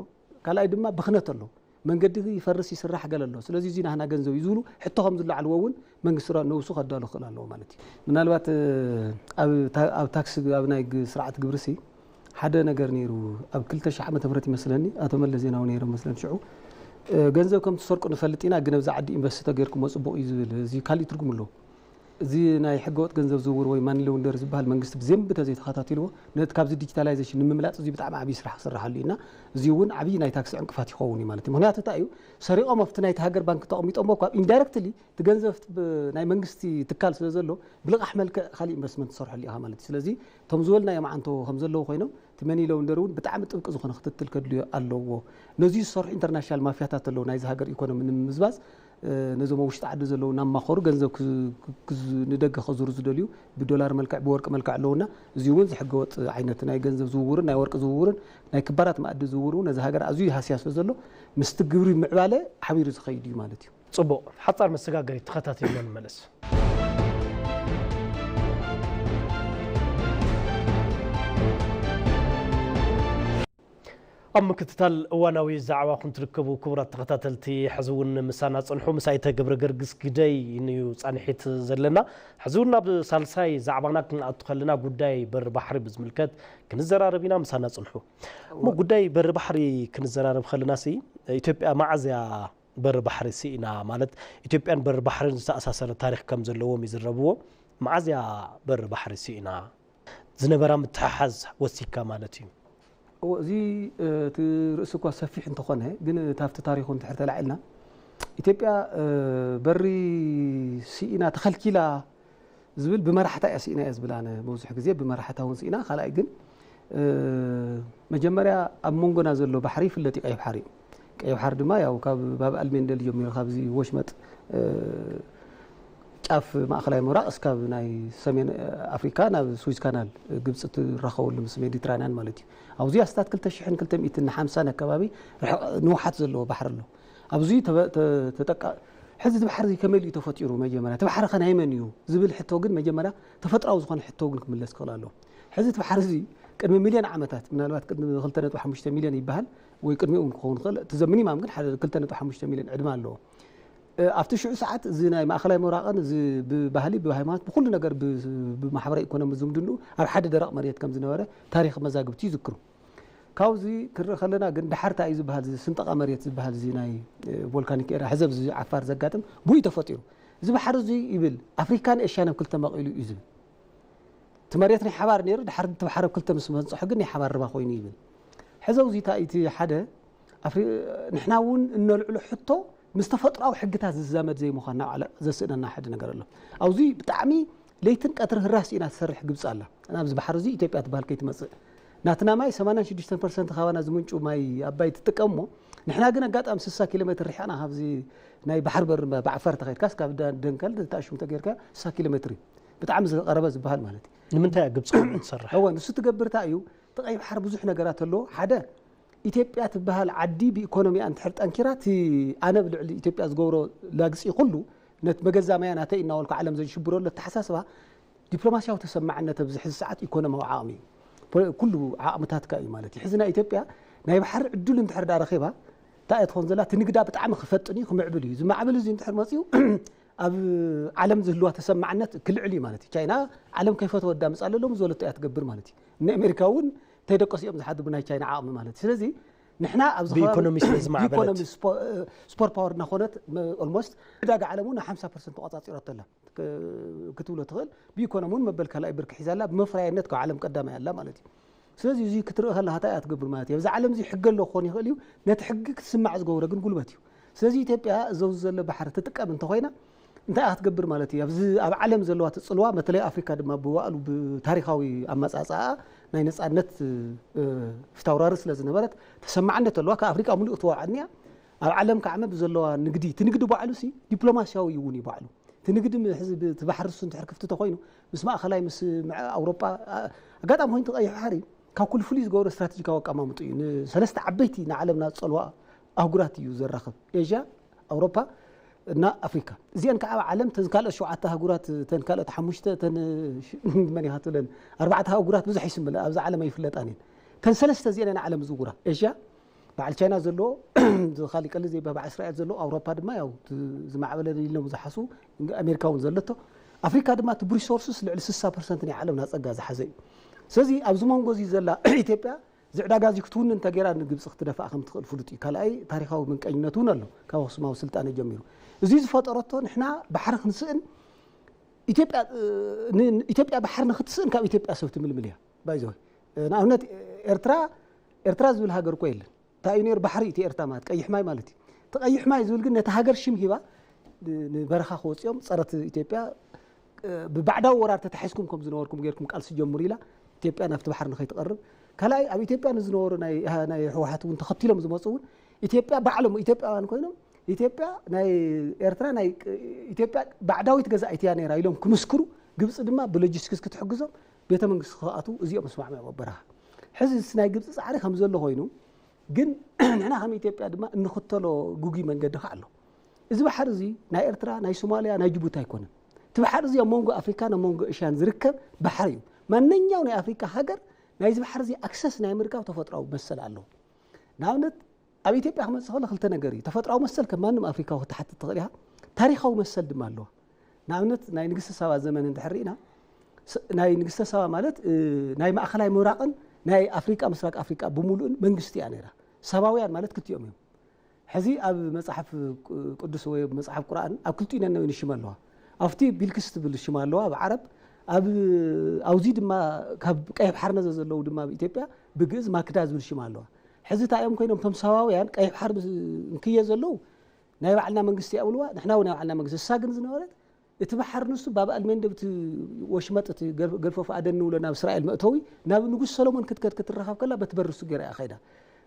ካልኣይ ድማ ብክነት ኣሎ መንገዲ ይፈርስ ይስራሕ ገለ ኣሎ ስለዚ እዚ ናህና ገንዘብ እዩ ዝብሉ ሕቶ ከም ዝለዓልዎ እውን መንግስቲ ነብሱ ከዳሉ ክእል ኣለዎ ማለት እዩ ምናልባት ኣብ ታክስ ኣብ ናይ ስርዓት ግብርሲ ሓደ ነገር ነይሩ ኣብ ክልተ ሺሕ ዓመተ ምህረት ይመስለኒ ኣቶ መለስ ዜናዊ ነይሮም መስለን ሽዑ ገንዘብ ከም ትሰርቁ ንፈልጥ ኢና ግን ኣብዚ ዓዲ ኢንቨስት ተገይርኩሞ ፅቡቅ እዩ ዝብል እዚ ካሊእ ትርጉም ኣለዎ እዚ ናይ ሕገወጥ ገንዘብ ዝውውር ወይ ማኒ ሎንደር ዝበሃል መንግስቲ ብዜምቢ ተዘይተኸታቲልዎ፣ ነቲ ካብዚ ዲጂታላይዜሽን ንምምላጥ እዚ ብጣዕሚ ዓብዪ ስራሕ ክስርሓሉ እዩ እና እዚ እውን ዓብዪ ናይ ታክሲ ዕንቅፋት ይኸውን እዩ ማለት እዩ። ምክንያቱ እንታይ እዩ? ሰሪቖም ኣብቲ ናይቲ ሃገር ባንክ ተቐሚጦሞ እኳ ኢንዳይረክትሊ እቲ ገንዘብ ናይ መንግስቲ ትካል ስለ ዘሎ ብልቓሕ መልክዕ ካሊእ ኢንቨስትመንት ትሰርሐሉ ኢኻ ማለት እዩ። ስለዚ እቶም ዝበልናዮም ዓንቶ ከም ዘለዉ ኮይኖም እቲ መኒ ሎንደር እውን ብጣዕሚ ጥብቂ ዝኾነ ክትትል ከድልዮ ኣለዎ። ነዚ ዝሰርሑ ኢንተርናሽናል ማፍያታት ኣለዉ ናይዚ ሃገር ኢኮኖሚ ንምምዝባዝ ነዞም ኣብ ውሽጢ ዓዲ ዘለዉ እናማኸሩ ገንዘብ ንደገ ከዙሩ ዝደልዩ ብዶላር መልክዕ ብወርቂ መልክዕ ኣለዉና። እዚ እውን ዝሕገወጥ ዓይነት ናይ ገንዘብ ዝውውርን ናይ ወርቂ ዝውውርን ናይ ክባራት መኣዲ ዝውውር እውን ነዚ ሃገር ኣዝዩ ይሃስያ ስለ ዘሎ ምስቲ ግብሪ ምዕባለ ሓቢሩ ዝኸይድ እዩ ማለት እዩ። ጽቡቕ፣ ሓጻር መሰጋገሪት ተኸታቲልና ንመለስ። ኣብ ምክትታል እዋናዊ ዛዕባ ኩን ትርከቡ ክቡራት ተኸታተልቲ፣ ሕዚ እውን ምሳና ጽንሑ። ምስ ኣይተ ገብረ ገርግስ ግደይ ንዩ ጻንሒት ዘለና። ሕዚ እውን ናብ ሳልሳይ ዛዕባና ክንኣቱ ከለና ጉዳይ በሪ ባሕሪ ብዝምልከት ክንዘራረብ ኢና። ምሳና ጽንሑ። እሞ ጉዳይ በሪ ባሕሪ ክንዘራረብ ከለና ሲ ኢትዮጵያ መዓዝያ በሪ ባሕሪ ስኢና ማለት ኢትዮጵያን በሪ ባሕርን ዝተኣሳሰረ ታሪክ ከም ዘለዎም ይዝረብዎ። መዓዝያ በሪ ባሕሪ ስኢና ዝነበራ ምትሕሓዝ ወሲካ ማለት እዩ። እዎ፣ እዚ እቲ ርእሲ እኳ ሰፊሕ እንተኾነ ግን ካብቲ ታሪኹ እንድሕር ተላዒልና ኢትዮጵያ በሪ ስኢና ተኸልኪላ ዝብል ብመራሕታ እያ ስኢና እያ ዝብል ኣነ መብዝሑ ግዜ ብመራሕታ እውን ስኢና። ካልኣይ ግን መጀመርያ ኣብ መንጎና ዘሎ ባሕሪ ይፍለጥ እዩ፣ ቀይሕ ባሕሪ እዩ። ቀይሕ ባሕሪ ድማ ያው ካብ ባብ ኣልሜንደል ጀሚሩ ካብዚ ወሽመጥ ጫፍ ማእኸላይ ምብራቕ እስካብ ናይ ሰሜን ኣፍሪካ ናብ ስዊዝ ካናል ግብፂ ትራኸበሉ ምስ ሜዲትራንያን ማለት እዩ። ኣብዚ ኣስታት ክልተ ሽሕን ክልተ ሚእትን ንሓምሳን ኣካባቢ ንውሓት ዘለዎ ባሕሪ ኣሎ። ኣብዚ ተጠቃ ሕዚ እቲ ባሕሪ እዚ ከመይ ኢሉ ተፈጢሩ? መጀመርያ እቲ ባሕሪ ከ ናይ መን እዩ ዝብል ሕቶ ግን መጀመርያ ተፈጥራዊ ዝኾነ ሕቶ ግን ክምለስ ክኽእል ኣለዎ። ሕዚ እቲ ባሕሪ እዚ ቅድሚ ሚልዮን ዓመታት ምናልባት ቅድሚ ክልተ ነጥቢ ሓሙሽተ ሚልዮን ይበሃል ወይ ቅድሚኡ እውን ክኸውን ይኽእል። እቲ ዘ ሚኒማም ግን ሓደ ክልተ ነጥቢ ሓሙሽተ ሚልዮን ዕድመ ኣለዎ። ኣብቲ ሽዑ ሰዓት እዚ ናይ ማእኸላይ ምብራቕን እዚ ብባህሊ ብሃይማኖት ብኩሉ ነገር ብማሕበራዊ ኢኮኖሚ ዝምድንኡ ኣብ ሓደ ደረቕ መሬት ከም ዝነበረ ታሪኽ መዛግብቲ ይዝክሩ። ካብዚ ክንርኢ ከለና ግን ድሓር እንታይ እዩ ዝበሃል እዚ ስንጠቓ መሬት ዝበሃል እዚ ናይ ቮልካኒክ ኤራ ሕዘብ እዚ ዓፋር ዘጋጥም ብኡ እዩ ተፈጢሩ። እዚ ባሕሪ እዚ ይብል ኣፍሪካን ኤሽያን ኣብ ክልተ መቒሉ እዩ ዝብል። እቲ መሬት ናይ ሓባር ነይሩ ድሓር እቲ ባሕሪ ኣብ ክልተ ምስ መንፅሖ ግን ናይ ሓባር ርባ ኮይኑ ይብል። ሕዚ ኣብዚ እንታይ እቲ ሓደ ንሕና እውን እነልዕሎ ሕቶ ምስ ተፈጥራዊ ሕግታት ዝዛመድ ዘይምዃን ናብ ዓለ ዘስእነና ሓደ ነገር ኣሎ። ኣብዚ ብጣዕሚ ለይትን ቀትሪ ህራስ ኢና ትሰርሕ ግብፂ ኣላ ናብዚ ባሕሪ እዚ ኢትዮጵያ ትበሃል ከይትመፅእ። ናትና ማይ ሰማንያን ሽዱሽተን ፐርሰንት ካባና ዝምንጩ ማይ ኣባይ ትጥቀም እሞ ንሕና ግን ኣጋጣሚ ስሳ ኪሎ ሜትር ርሒቕና ካብዚ ናይ ባሕሪ በር ብዓፋር ተኸድካስ ካብ ደንከል ተኣሽሙ ተገይርካ ስሳ ኪሎ ሜትር እዩ ብጣዕሚ ዝቀረበ ዝበሃል ማለት እዩ። ንምንታይ እያ ግብፂ ከምኡ ትሰርሕ? እወ ንሱ ትገብር እንታይ እዩ እቲ ቀይ ባሕሪ ብዙሕ ነገራት ኣለዎ ሓደ ኢትዮጵያ ትበሃል ዓዲ ብኢኮኖሚኣ እንድሕር ጠንኪራ እቲ ኣነ ብልዕሊ ኢትዮጵያ ዝገብሮ ላግፂ ኩሉ ነቲ መገዛ ማያ ናተይ እናበልኩ ዓለም ዘሽብረሉ ኣተሓሳስባ ዲፕሎማሲያዊ ተሰማዕነት ኣብዚ ሕዚ ሰዓት ኢኮኖሚያዊ ዓቕሚ እዩ። ኩሉ ዓቕምታትካ እዩ ማለት እዩ። ሕዚ ናይ ኢትዮጵያ ናይ ባሕሪ ዕድል እንድሕር ዳ ረኺባ እንታይ እያ ትኾን ዘላ? እቲ ንግዳ ብጣዕሚ ክፈጥን እዩ ክምዕብል እዩ። እዚ ማዕብል እዚ እንድሕር መፅኡ ኣብ ዓለም ዝህልዋ ተሰማዕነት ክልዕል እዩ ማለት እዩ። ቻይና ዓለም ከይፈተወ ዳምፃ ኣለሎም ዝበለቶ እያ ትገብር ማለት እዩ። እነ ኣሜሪካ እውን ተይደቀሱ እዮም ዝሓድሩ ብናይ ቻይና ዓቕሚ ማለት እዩ። ስለዚ ንሕና ኣብዚ ከባቢ ብኢኮኖሚ ስለ ዝማዕበለት። ብኢኮኖሚ ስፖ- ስፖር ፓወር እናኾነት ኦልሞስት ዕዳጋ ዓለም እውን ሓምሳ ፐርሰንት ተቋፃፂረቶ ኣላ ክትብሎ ትኽእል። ብኢኮኖሚ እውን መበል ካልኣይ ብርኪ ሒዛ ኣላ። ብመፍረያይነት ካብ ዓለም ቀዳማይ ኣላ ማለት እዩ። ስለዚ እዚ ክትርኢ ከለካ እንታይ እያ ትገብር ማለት እዩ? ኣብዚ ዓለም እዚ ሕጊ ኣሎ ክኾን ይኽእል እዩ። ነቲ ሕጊ ክትስማዕ ዝገብሮ ግን ጉልበት እዩ። ስለዚ ኢትዮጵያ እዚ ኣብዚ ዘሎ ባሕሪ ትጥቀም እንተኾይና እንታይ እያ ክትገብር ማለት እዩ? ኣብዚ ኣብ ዓለም ዘለዋ ትፅልዋ በተለይ ኣፍሪካ ድማ ብዋእሉ ብታሪካዊ ኣመፃፅኣ ናይ ነፃነት ፊታውራሪ ስለ ዝነበረት ተሰማዕነት ኣለዋ። ካብ ኣፍሪካ ሙሉእ ክትወዓል እያ። ኣብ ዓለም ከዓ ብዘለዋ ንግዲ እቲ ንግዲ ባዕሉ ሲ ዲፕሎማሲያዊ እውን እዩ ባዕሉ እቲ ንግዲ ሕዚ እቲ ባሕሪ እሱ እንድሕር ክፍቲ ተኮይኑ ምስ ማእኸላይ ምስ ኣውሮጳ ኣጋጣሚ ኮይኑ ቀይሕ ባሕሪ ካብ ኩሉ ፍሉይ ዝገብሮ ስትራቴጂካዊ ኣቀማምጡ እዩ። ንሰለስተ ዓበይቲ ንዓለምና ዝፀልዋ ኣህጉራት እዩ ዘራኽብ፣ ኤዥያ፣ ኣውሮፓ እና ኣፍሪካ። እዚአን ከዓ ኣብ ዓለም ተን ካልኦት ሸውዓተ ኣህጉራት ተን ካልኦት ሓሙሽተ ተን መን ኢኻ ትብለን ኣርባዕተ ኣህጉራት ብዙሕ ይስምለ ኣብዚ ዓለም ኣይፍለጣን እየን። ተን ሰለስተ እዚአን እየን ዓለም ዝውራ፣ ኤዥያ በዓል ቻይና ዘለዎ፣ እዚ ካሊእ ቀሊ ዘይበ በዓል እስራኤል ዘለዎ፣ ኣውሮፓ ድማ ያው ዝማዕበለ ኢሎም ዝሓስቡ፣ ኣሜሪካ እውን ዘለቶ፣ ኣፍሪካ ድማ እቲ ብሪሶርስስ ልዕሊ ስሳ ፐርሰንት ናይ ዓለምና ፀጋ ዝሓዘ እዩ። ስለዚ ኣብዚ መንጎ እዚ ዘላ ኢትዮጵያ እዚ ዕዳጋ እዚ ክትውንን እንተገይራ ንግብፂ ክትደፍኣ ከም ትኽእል ፍሉጥ እዩ። ካልኣይ ታሪካዊ ምንቀኝነት እውን ኣሎ ካብ ኣክሱማዊ ስልጣነ ጀሚሩ። እዚ ዝፈጠረቶ ንሕና ባሕሪ ክንስእን ኢትዮጵያ ባሕሪ ንክትስእን ካብ ኢትዮጵያ ሰብ ትምልምል እያ። ባይዘወይ ንኣብነት ኤርትራ ኤርትራ ዝብል ሃገር እኮ የለን። እንታይ እዩ ነይሩ? ባሕሪ እቲ ኤርትራ ማለት ቀይሕ ማይ ማለት እዩ። እቲ ቀይሕ ማይ ዝብል ግን ነቲ ሃገር ሽም ሂባ ንበረኻ ክወፅኦም ፀረት ኢትዮጵያ ብባዕዳዊ ወራር ተታሒዝኩም ከም ዝነበርኩም ጌርኩም ቃልሲ ጀምሩ ኢላ ኢትዮጵያ ናብቲ ባሕሪ ንኸይትቐርብ። ካልኣይ ኣብ ኢትዮጵያ ንዝነበሩ ናይ ህወሓት እውን ተኸቲሎም ዝመፁ እውን ኢትዮጵያ ባዕሎም ኢትዮጵያውያን ኮይኖም ኢትዮጵያ ናይ ኤርትራ ናይ ኢትዮጵያ ባዕዳዊት ገዛኢት እያ ነይራ ኢሎም ክምስክሩ፣ ግብፂ ድማ ብሎጂስቲክስ ክትሕግዞም ቤተ መንግስቲ ክኣትዉ እዚኦም ምስማዕምዕ በበረኻ። ሕዚ ናይ ግብፂ ፃዕሪ ከም ዘሎ ኮይኑ ግን ንሕና ከም ኢትዮጵያ ድማ እንኽተሎ ጉጉይ መንገዲ ከዓ ኣሎ። እዚ ባሕሪ እዚ ናይ ኤርትራ ናይ ሶማልያ ናይ ጅቡቲ ኣይኮነን። እቲ ባሕሪ እዚ ኣብ መንጎ ኣፍሪካን ኣብ መንጎ እሽያን ዝርከብ ባሕሪ እዩ። ማንኛው ናይ ኣፍሪካ ሃገር ናይዚ ባሕሪ እዚ ኣክሰስ ናይ ምርካብ ተፈጥራዊ መሰል ኣለዎ። ንኣብነት ኣብ ኢትዮጵያ ክመፅእ ከሎ ክልተ ነገር እዩ። ተፈጥራዊ መሰል ከም ማንም ኣፍሪካዊ ክትሓትት ትኽእል ኢኻ። ታሪካዊ መሰል ድማ ኣለዋ። ንኣብነት ናይ ንግስተ ሳባ ዘመን እንድሕር ርኢና ናይ ንግስተ ሳባ ማለት ናይ ማእኸላይ ምብራቕን ናይ ኣፍሪቃ ምስራቅ ኣፍሪቃ ብምሉእን መንግስቲ እያ ነይራ። ሳባውያን ማለት ክልቲኦም እዮም። ሕዚ ኣብ መፅሓፍ ቅዱስ ወይ መፅሓፍ ቁርኣን ኣብ ክልቲኡ ነነዊን ሽም ኣለዋ። ኣብቲ ቢልክስ ትብል ሽም ኣለዋ ብዓረብ ኣብ ኣብዚ ድማ ካብ ቀይሕ ባሕሪ ነዘ ዘለዉ ድማ ኣብ ኢትዮጵያ ብግእዝ ማክዳ ዝብል ሽም ኣለዋ። ሕዚ እንታይ እዮም ኮይኖም እቶም ሳባውያን ቀይሕ ባሕሪ እንክየ ዘለዉ ናይ ባዕልና መንግስቲ ኣብልዋ ንሕና እውን ናይ ባዕልና መንግስቲ እሳ ግን ዝነበረት እቲ ባሕሪ ንሱ ባብ ኣልሜንደብ እቲ ወሽመጥ እቲ ገልፎፍ ኣደን ንብሎ ናብ እስራኤል መእተዊ ናብ ንጉስ ሰሎሞን ክትከድ ክትረኸብ ከላ በቲ በሪ እሱ ገይራ እያ ከይዳ።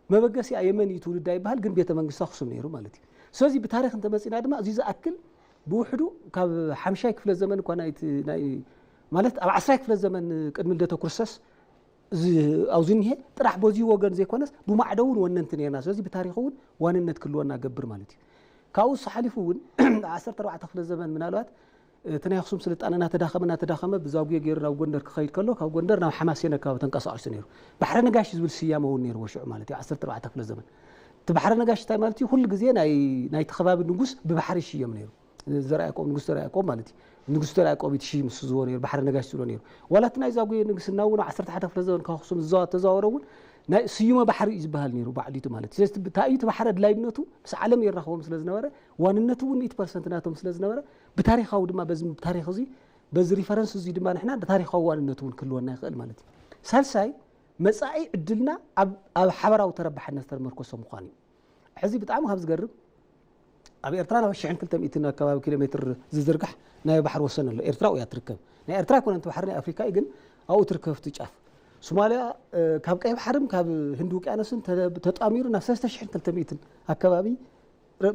መበገሲኣ የመን እዩ ትውልዳ ይበሃል ግን ቤተ መንግስቲ ኣክሱም ነይሩ ማለት እዩ። ስለዚ ብታሪክ እንተመፂና ድማ እዚ ዝኣክል ብውሕዱ ካብ ሓምሻይ ክፍለ ዘመን እኳ ናይቲ ናይ ማለት ኣብ ዓስራይ ክፍለ ዘመን ቅድሚ ልደተ ክርስቶስ ኣብዚ እኒሄ ጥራሕ በዚ ወገን ዘይኮነስ ብማዕዶ እውን ወነንቲ ነርና። ስለዚ ብታሪክ እውን ዋንነት ክልወና ገብር ማለት እዩ። ካብኡ ሓሊፉ እውን ዓሰርተ ኣርባዕተ ክፍለ ዘመን ምናልባት እቲ ናይ ኣክሱም ስልጣነ እናተዳኸመ እናተዳኸመ ብዛጉየ ገይሩ ናብ ጎንደር ክኸይድ ከሎ ካብ ጎንደር ናብ ሓማሴን ኣካባቢ ተንቀሳቂሱ ነይሩ። ባሕረ ነጋሽ ዝብል ስያመ እውን ነይርዎ ሽዑ ማለት እዩ። ዓሰርተ ኣርባዕተ ክፍለ ዘመን እቲ ባሕረ ነጋሽ እንታይ ማለት እዩ? ኩሉ ግዜ ናይቲ ከባቢ ንጉስ ብባሕሪ ይሽየም ነይሩ። ዘርዓ ያዕቆብ ንጉስ ዘርዓ ያዕቆብ ማለት እዩ። ንጉስ ዘርዓ ያዕቆብ እቲ ሽም ንሱ ዝዎ ነይሩ ባሕረ ነጋሽ ዝብሎ ነይሩ። ዋላ እቲ ናይ ዛጉየ ንግስና እውን ዓሰርተ ሓደ ክፍለ ዘመን ካብ ኣክሱም ዝዘዋ ተዘዋወረ እውን ናይ ስዩመ ባሕሪ እዩ ዝበሃል ነይሩ ባዕሊቱ ማለት እዩ። ስለዚ እንታይ እዩ እቲ ባሕሪ ኣድላይነቱ ምስ ዓለም የራኽቦም ስለ ዝነበረ ዋንነቱ እውን ሚእቲ ፐርሰንት ናቶም ስለ ዝነበረ ብታሪኻዊ ድማ በዚ ታሪኽ እዚ በዚ ሪፈረንስ እዚ ድማ ንሕና ታሪኻዊ ዋንነቱ እውን ክህልወና ይኽእል ማለት እዩ። ሳልሳይ መጻኢ ዕድልና ኣብ ኣብ ሓበራዊ ተረባሕነት ዝተመርኮሰ ምዃኑ እዩ። ሕዚ ብጣዕሚ ካብ ዝገርም ኣብ ኤርትራ ናብ ሽሕን ክልተ ሚእትን ኣካባቢ ኪሎ ሜትር ዝዝርጋሕ ናይ ባሕሪ ወሰን ኣሎ። ኤርትራ እያ ትርከብ። ናይ ኤርትራ ኣይኮነን እቲ ባሕሪ ናይ ኣፍሪካ እዩ፣ ግን ኣብኡ ትርከብ እቲ ጫፍ። ሶማልያ ካብ ቀይ ባሕርን ካብ ህንዲ ውቅያኖስን ተጣሚሩ ናብ ሰለስተ ሽሕን ክልተ ሚእትን ኣካባቢ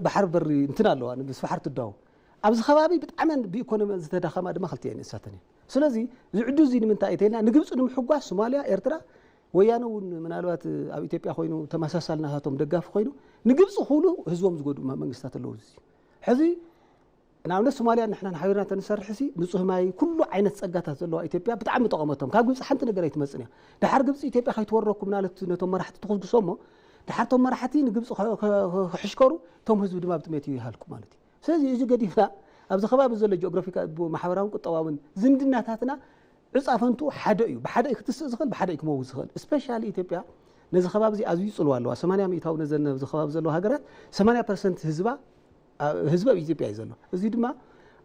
ባሕሪ በሪ እንትን ኣለዋ፣ ምስ ባሕሪ ትዳወብ። ኣብዚ ከባቢ ብጣዕሚ ብኢኮኖሚ ዝተዳኸማ ድማ ክልቲኤን ንሳተን እየን። ስለዚ ዝዕዱ እዚ ንምንታይ እዩ ተይልና ንግብፂ ንምሕጓስ ሶማልያ፣ ኤርትራ፣ ወያነ እውን ምናልባት ኣብ ኢትዮጵያ ኮይኑ ተመሳሳሊ ናታቶም ደጋፊ ኮይኑ ንግብፂ ክብሉ ህዝቦም ዝጎድኡ መንግስታት ኣለዉ። እዚ ሕዚ ንኣብነት ሶማልያ ንሕና ሓቢርና ተንሰርሕ ሲ ንፁህ ማይ ኩሉ ዓይነት ፀጋታት ዘለዋ ኢትዮጵያ ብጣዕሚ ጠቐመቶም። ካብ ግብፂ ሓንቲ ነገር ኣይትመፅን እያ። ድሓር ግብፂ ኢትዮጵያ ከይትወረኩም ናለት ነቶም መራሕቲ ትኹስጉሶ እሞ ድሓር ቶም መራሕቲ ንግብፂ ክሕሽከሩ ቶም ህዝቢ ድማ ብጥሜት እዩ ይሃልኩ ማለት እዩ። ስለዚ እዚ ገዲፍና ኣብዚ ከባቢ ዘሎ ጂኦግራፊካ ማሕበራውን ቁጠባውን ዝምድናታትና ዕፃ ፈንቱ ሓደ እዩ። ብሓደ እዩ ክትስእ ዝኽእል፣ ብሓደ እዩ ክመውት ዝኽእል። ስፔሻሊ ኢትዮጵያ ነዚ ከባቢ እዚ ኣዝዩ ይፅልዋ ኣለዋ። ሰማንያ ሚእታዊ ነዘን ኣብዚ ከባቢ ዘለዋ ሃገራት ሰማንያ ፐርሰንት ህዝባ ህዝቢ ኣብ ኢትዮጵያ እዩ ዘሎ። እዚ ድማ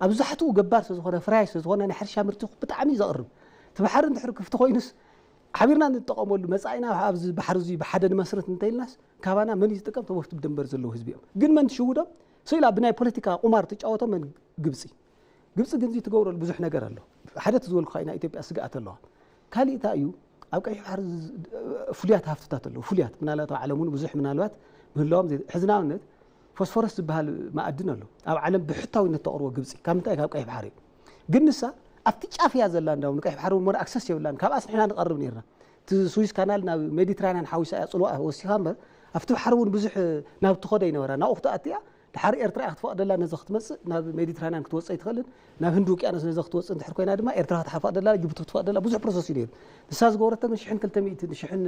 ኣብዛሕትኡ ገባር ስለ ዝኾነ ፍራይ ስለ ዝኾነ ናይ ሕርሻ ምርቲ ብጣዕሚ እዩ ዘቕርብ። እቲ ባሕሪ እንድሕር ክፍቲ ኮይኑስ ሓቢርና ንጠቐመሉ መፃኢና ኣብዚ ባሕሪ እዚ ብሓደ ንመስርት እንተኢልናስ ካባና መን እዩ ዝጥቀም? ተወፍቲ ብደንበር ዘለዉ ህዝቢ እዮም። ግን መን ትሽውዶም? ስኢላ ብናይ ፖለቲካ ቁማር ትጫወቶም መን? ግብፂ። ግብፂ ግን እዚ ትገብረሉ ብዙሕ ነገር ኣሎ። ሓደ እቲ ዝበልኩ ናይ ኢትዮጵያ ስግኣት ኣለዋ። ካሊእ እንታይ እዩ? ኣብ ቀይሕ ባሕሪ ፍሉያት ሃፍትታት ኣለዉ። ፍሉያት ምናልባት ኣብ ዓለም እውን ብዙሕ ምናልባት ምህላዎም ሕዚ ንኣብነት ፎስፎረስ ዝበሃል መኣድን ኣሎ። ኣብ ዓለም ብሕታዊነት ተቕርቦ ግብፂ ካብ ምንታይ? ካብ ቀይሕ ባሕሪ እዩ። ግን ንሳ ኣብቲ ጫፍ እያ ዘላ። እንዳውም ንቀይሕ ባሕሪ እውን ሞር ኣክሰስ የብላን። ካብኣስ ንሕና ንቐርብ ነርና። እቲ ስዊዝ ካናል ናብ ሜዲትራንያን ሓዊሳ እያ ፅልዋ ወሲኻ እምበር ኣብቲ ባሕሪ እውን ብዙሕ ናብ ትኸዶ ይነበራ ናብኡ ክትኣትያ ድሓር ኤርትራ እያ ክትፈቕደላ ነዚ ክትመፅእ ናብ ሜዲትራንያን ክትወፅእ ኣይትኽእልን። ናብ ህንዲ ውቅያኖስ ነዚ ክትወፅእ እንድሕር ኮይና ድማ ኤርትራ ክትሓፈቕደላ ጅቡቲ ክትፈቕደላ ብዙሕ ፕሮሰስ እዩ ነይሩ። ንሳ ዝገበረቶ ግን ሽሕን ክልተ ሚእትን ሽሕን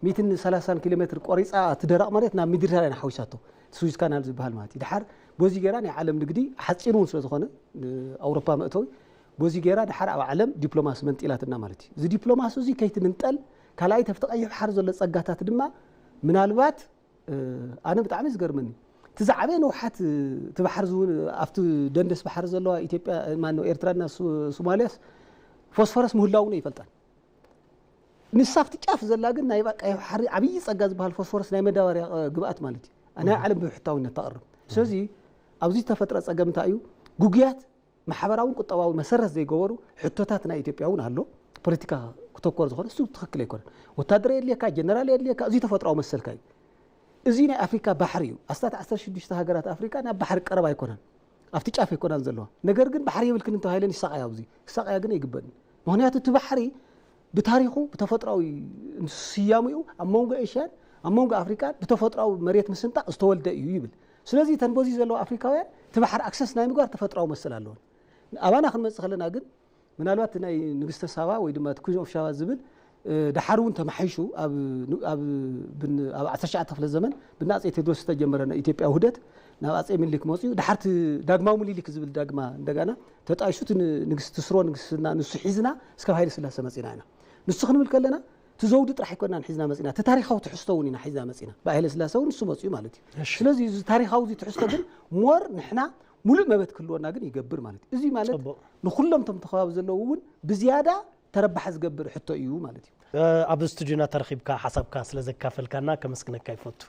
ሚእትን ሰላሳን ኪሎ ሜትር ቆሪፃ እቲ ደረቕ መሬት ናብ ሜዲትራንያን ሓዊሳቶ ስዊዝ ካናል ዝበሃል ማለት እዩ። ድሓር በዚ ገይራ ናይ ዓለም ንግዲ ሓፂር እውን ስለ ዝኾነ ኣውሮፓ መእተዊ በዚ ገይራ ድሓር ኣብ ዓለም ዲፕሎማሲ መንጢላትና ማለት እዩ። እዚ ዲፕሎማሲ እዚ ከይትምንጠል ካልኣይ ተፍቲ ቀይሕ ባሕሪ ዘሎ ፀጋታት ድማ ምናልባት ኣነ ብጣዕሚ ዝገርመኒ እቲ እቲ ዝዓበየ ንውሓት እቲ ባሕሪ ዝውን ኣብቲ ደንደስ ባሕሪ ዘለዋ ኢትዮጵያ ማነው ኤርትራና ሱ- ሶማልያስ ፎስፈረስ ምህላው ነው ይፈልጣል። ንሳ ኣብቲ ጫፍ ዘላ ግን ናይ ባቃ ባሕሪ ዓብዪ ጸጋ ዝበሃል ፎስፈረስ ናይ መዳበርያ እ፣ ግብኣት ማለት እዩ። ናይ ዓለም ብብሕታዊነት ተቕርብ። ስለዚ ኣብዚ ዝተፈጥረ ጸገም እንታይ እዩ? ጉጉያት ማሕበራውን ቁጠባዊ መሰረት ዘይገበሩ ሕቶታት ናይ ኢትዮጵያ እውን ኣሎ። ፖለቲካ ክተኮር ዝኾነ እሱ ትኽክል ኣይኮነን። ወታደር የድልየካ፣ ጀነራል የድልየካ፣ እዚ ተፈጥሯዊ መሰልካ እዩ። እዚ ናይ ኣፍሪካ ባሕሪ እዩ። ኣስታት ዓሰርተ ሽዱሽተ ሃገራት ኣፍሪካ ናብ ባሕሪ ቀረብ ኣይኮነን፣ ኣብቲ ጫፍ ኣይኮናን ዘለዋ። ነገር ግን ባሕሪ የብልክን እንተባሂለን ይሳቀያ፣ ኣብዚ ክሳቀያ ግን ኣይግበእን። ምክንያቱ እቲ ባሕሪ ብታሪኹ ብተፈጥሯዊ ስያሜኡ ኣብ መንጎ ኤሽያን ኣብ መንጎ ኣፍሪካን ብተፈጥሯዊ መሬት ምስንጣቅ ዝተወልደ እዩ ይብል። ስለዚ እተን በዚ ዘለዋ ኣፍሪካውያን እቲ ባሕሪ ኣክሰስ ናይ ምግባር ተፈጥሯዊ መሰል ኣለወን። ኣባና ክንመፅእ ከለና ግን ምናልባት ናይ ንግስተ ሳባ ወይ ድማ ኩን ኦፍ ሻባ ዝብል እ፣ ድሓር እውን ተማሒሹ ኣብ ን- ኣብ ብን- ኣብ ዓሰርተ ትሽዓተ ክፍለ ዘመን ብናጼ ቴድሮስ ዝተጀመረ ናይ ኢትዮጵያ ውህደት ናብ ኣጼ ምኒልክ መፅኡ። ድሓርቲ ዳግማዊ ምኒልክ ዝብል ዳግማ እንደገና ተጣይሹ እቲ ን- ንግስቲ ስርወ ንግስና ንሱ ሒዝና እስካብ ሃይለ ስላሴ መፂና ኢና። ንሱ ክንብል ከለና እቲ ዘውዲ ጥራሕ ኣይኮናን ሒዝና መፂና፣ እቲ ታሪካዊ ትሕዝቶ እውን ኢና ሒዝና መፂና። ብሃይለ ስላሴ እውን ንሱ መፅኡ ማለት እዩ። ስለዚ እዚ ታሪካዊ እዚ ትሕዝቶ ግን ሞር ንሕና ሙሉእ መበት ክህልወና ግን ይገብር ማለት እዩ። እዚ ማለት ንኩሎም ቶም ተኸባቢ ዘለዉ እውን ብዝያዳ ተረባሒ ዝገብር ሕቶ እዩ ማለት እዩ። ኣብ ስቱዲዮና ተረኺብካ ሓሳብካ ስለ ዘካፈልካና ከመስግነካ ይፈቱ።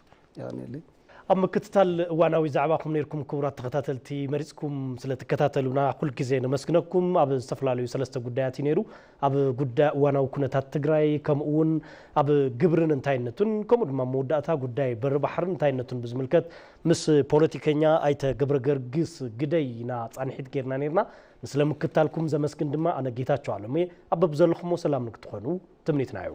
ኣብ ምክትታል እዋናዊ ዛዕባኹም ነርኩም ክቡራት ተኸታተልቲ፣ መሪፅኩም ስለ ትከታተሉና ኩልግዜ ነመስግነኩም። ኣብ ዝተፈላለዩ ሰለስተ ጉዳያት እዩ ነይሩ። ኣብ ጉዳይ እዋናዊ ኩነታት ትግራይ፣ ከምኡ እውን ኣብ ግብርን እንታይነቱን፣ ከምኡ ድማ መወዳእታ ጉዳይ በሪ ባሕርን እንታይነቱን ብዝምልከት ምስ ፖለቲከኛ ኣይተ ገብረ ገርግስ ግደይ ኢና ፃንሒት ጌርና ነርና። ንስለ ምክትታልኩም ዘመስግን ድማ ኣነ ጌታቸው ኣለሙ እየ። ኣብ በብዘለኹሞ ሰላም ንክትኾኑ ትምኒትና እዩ።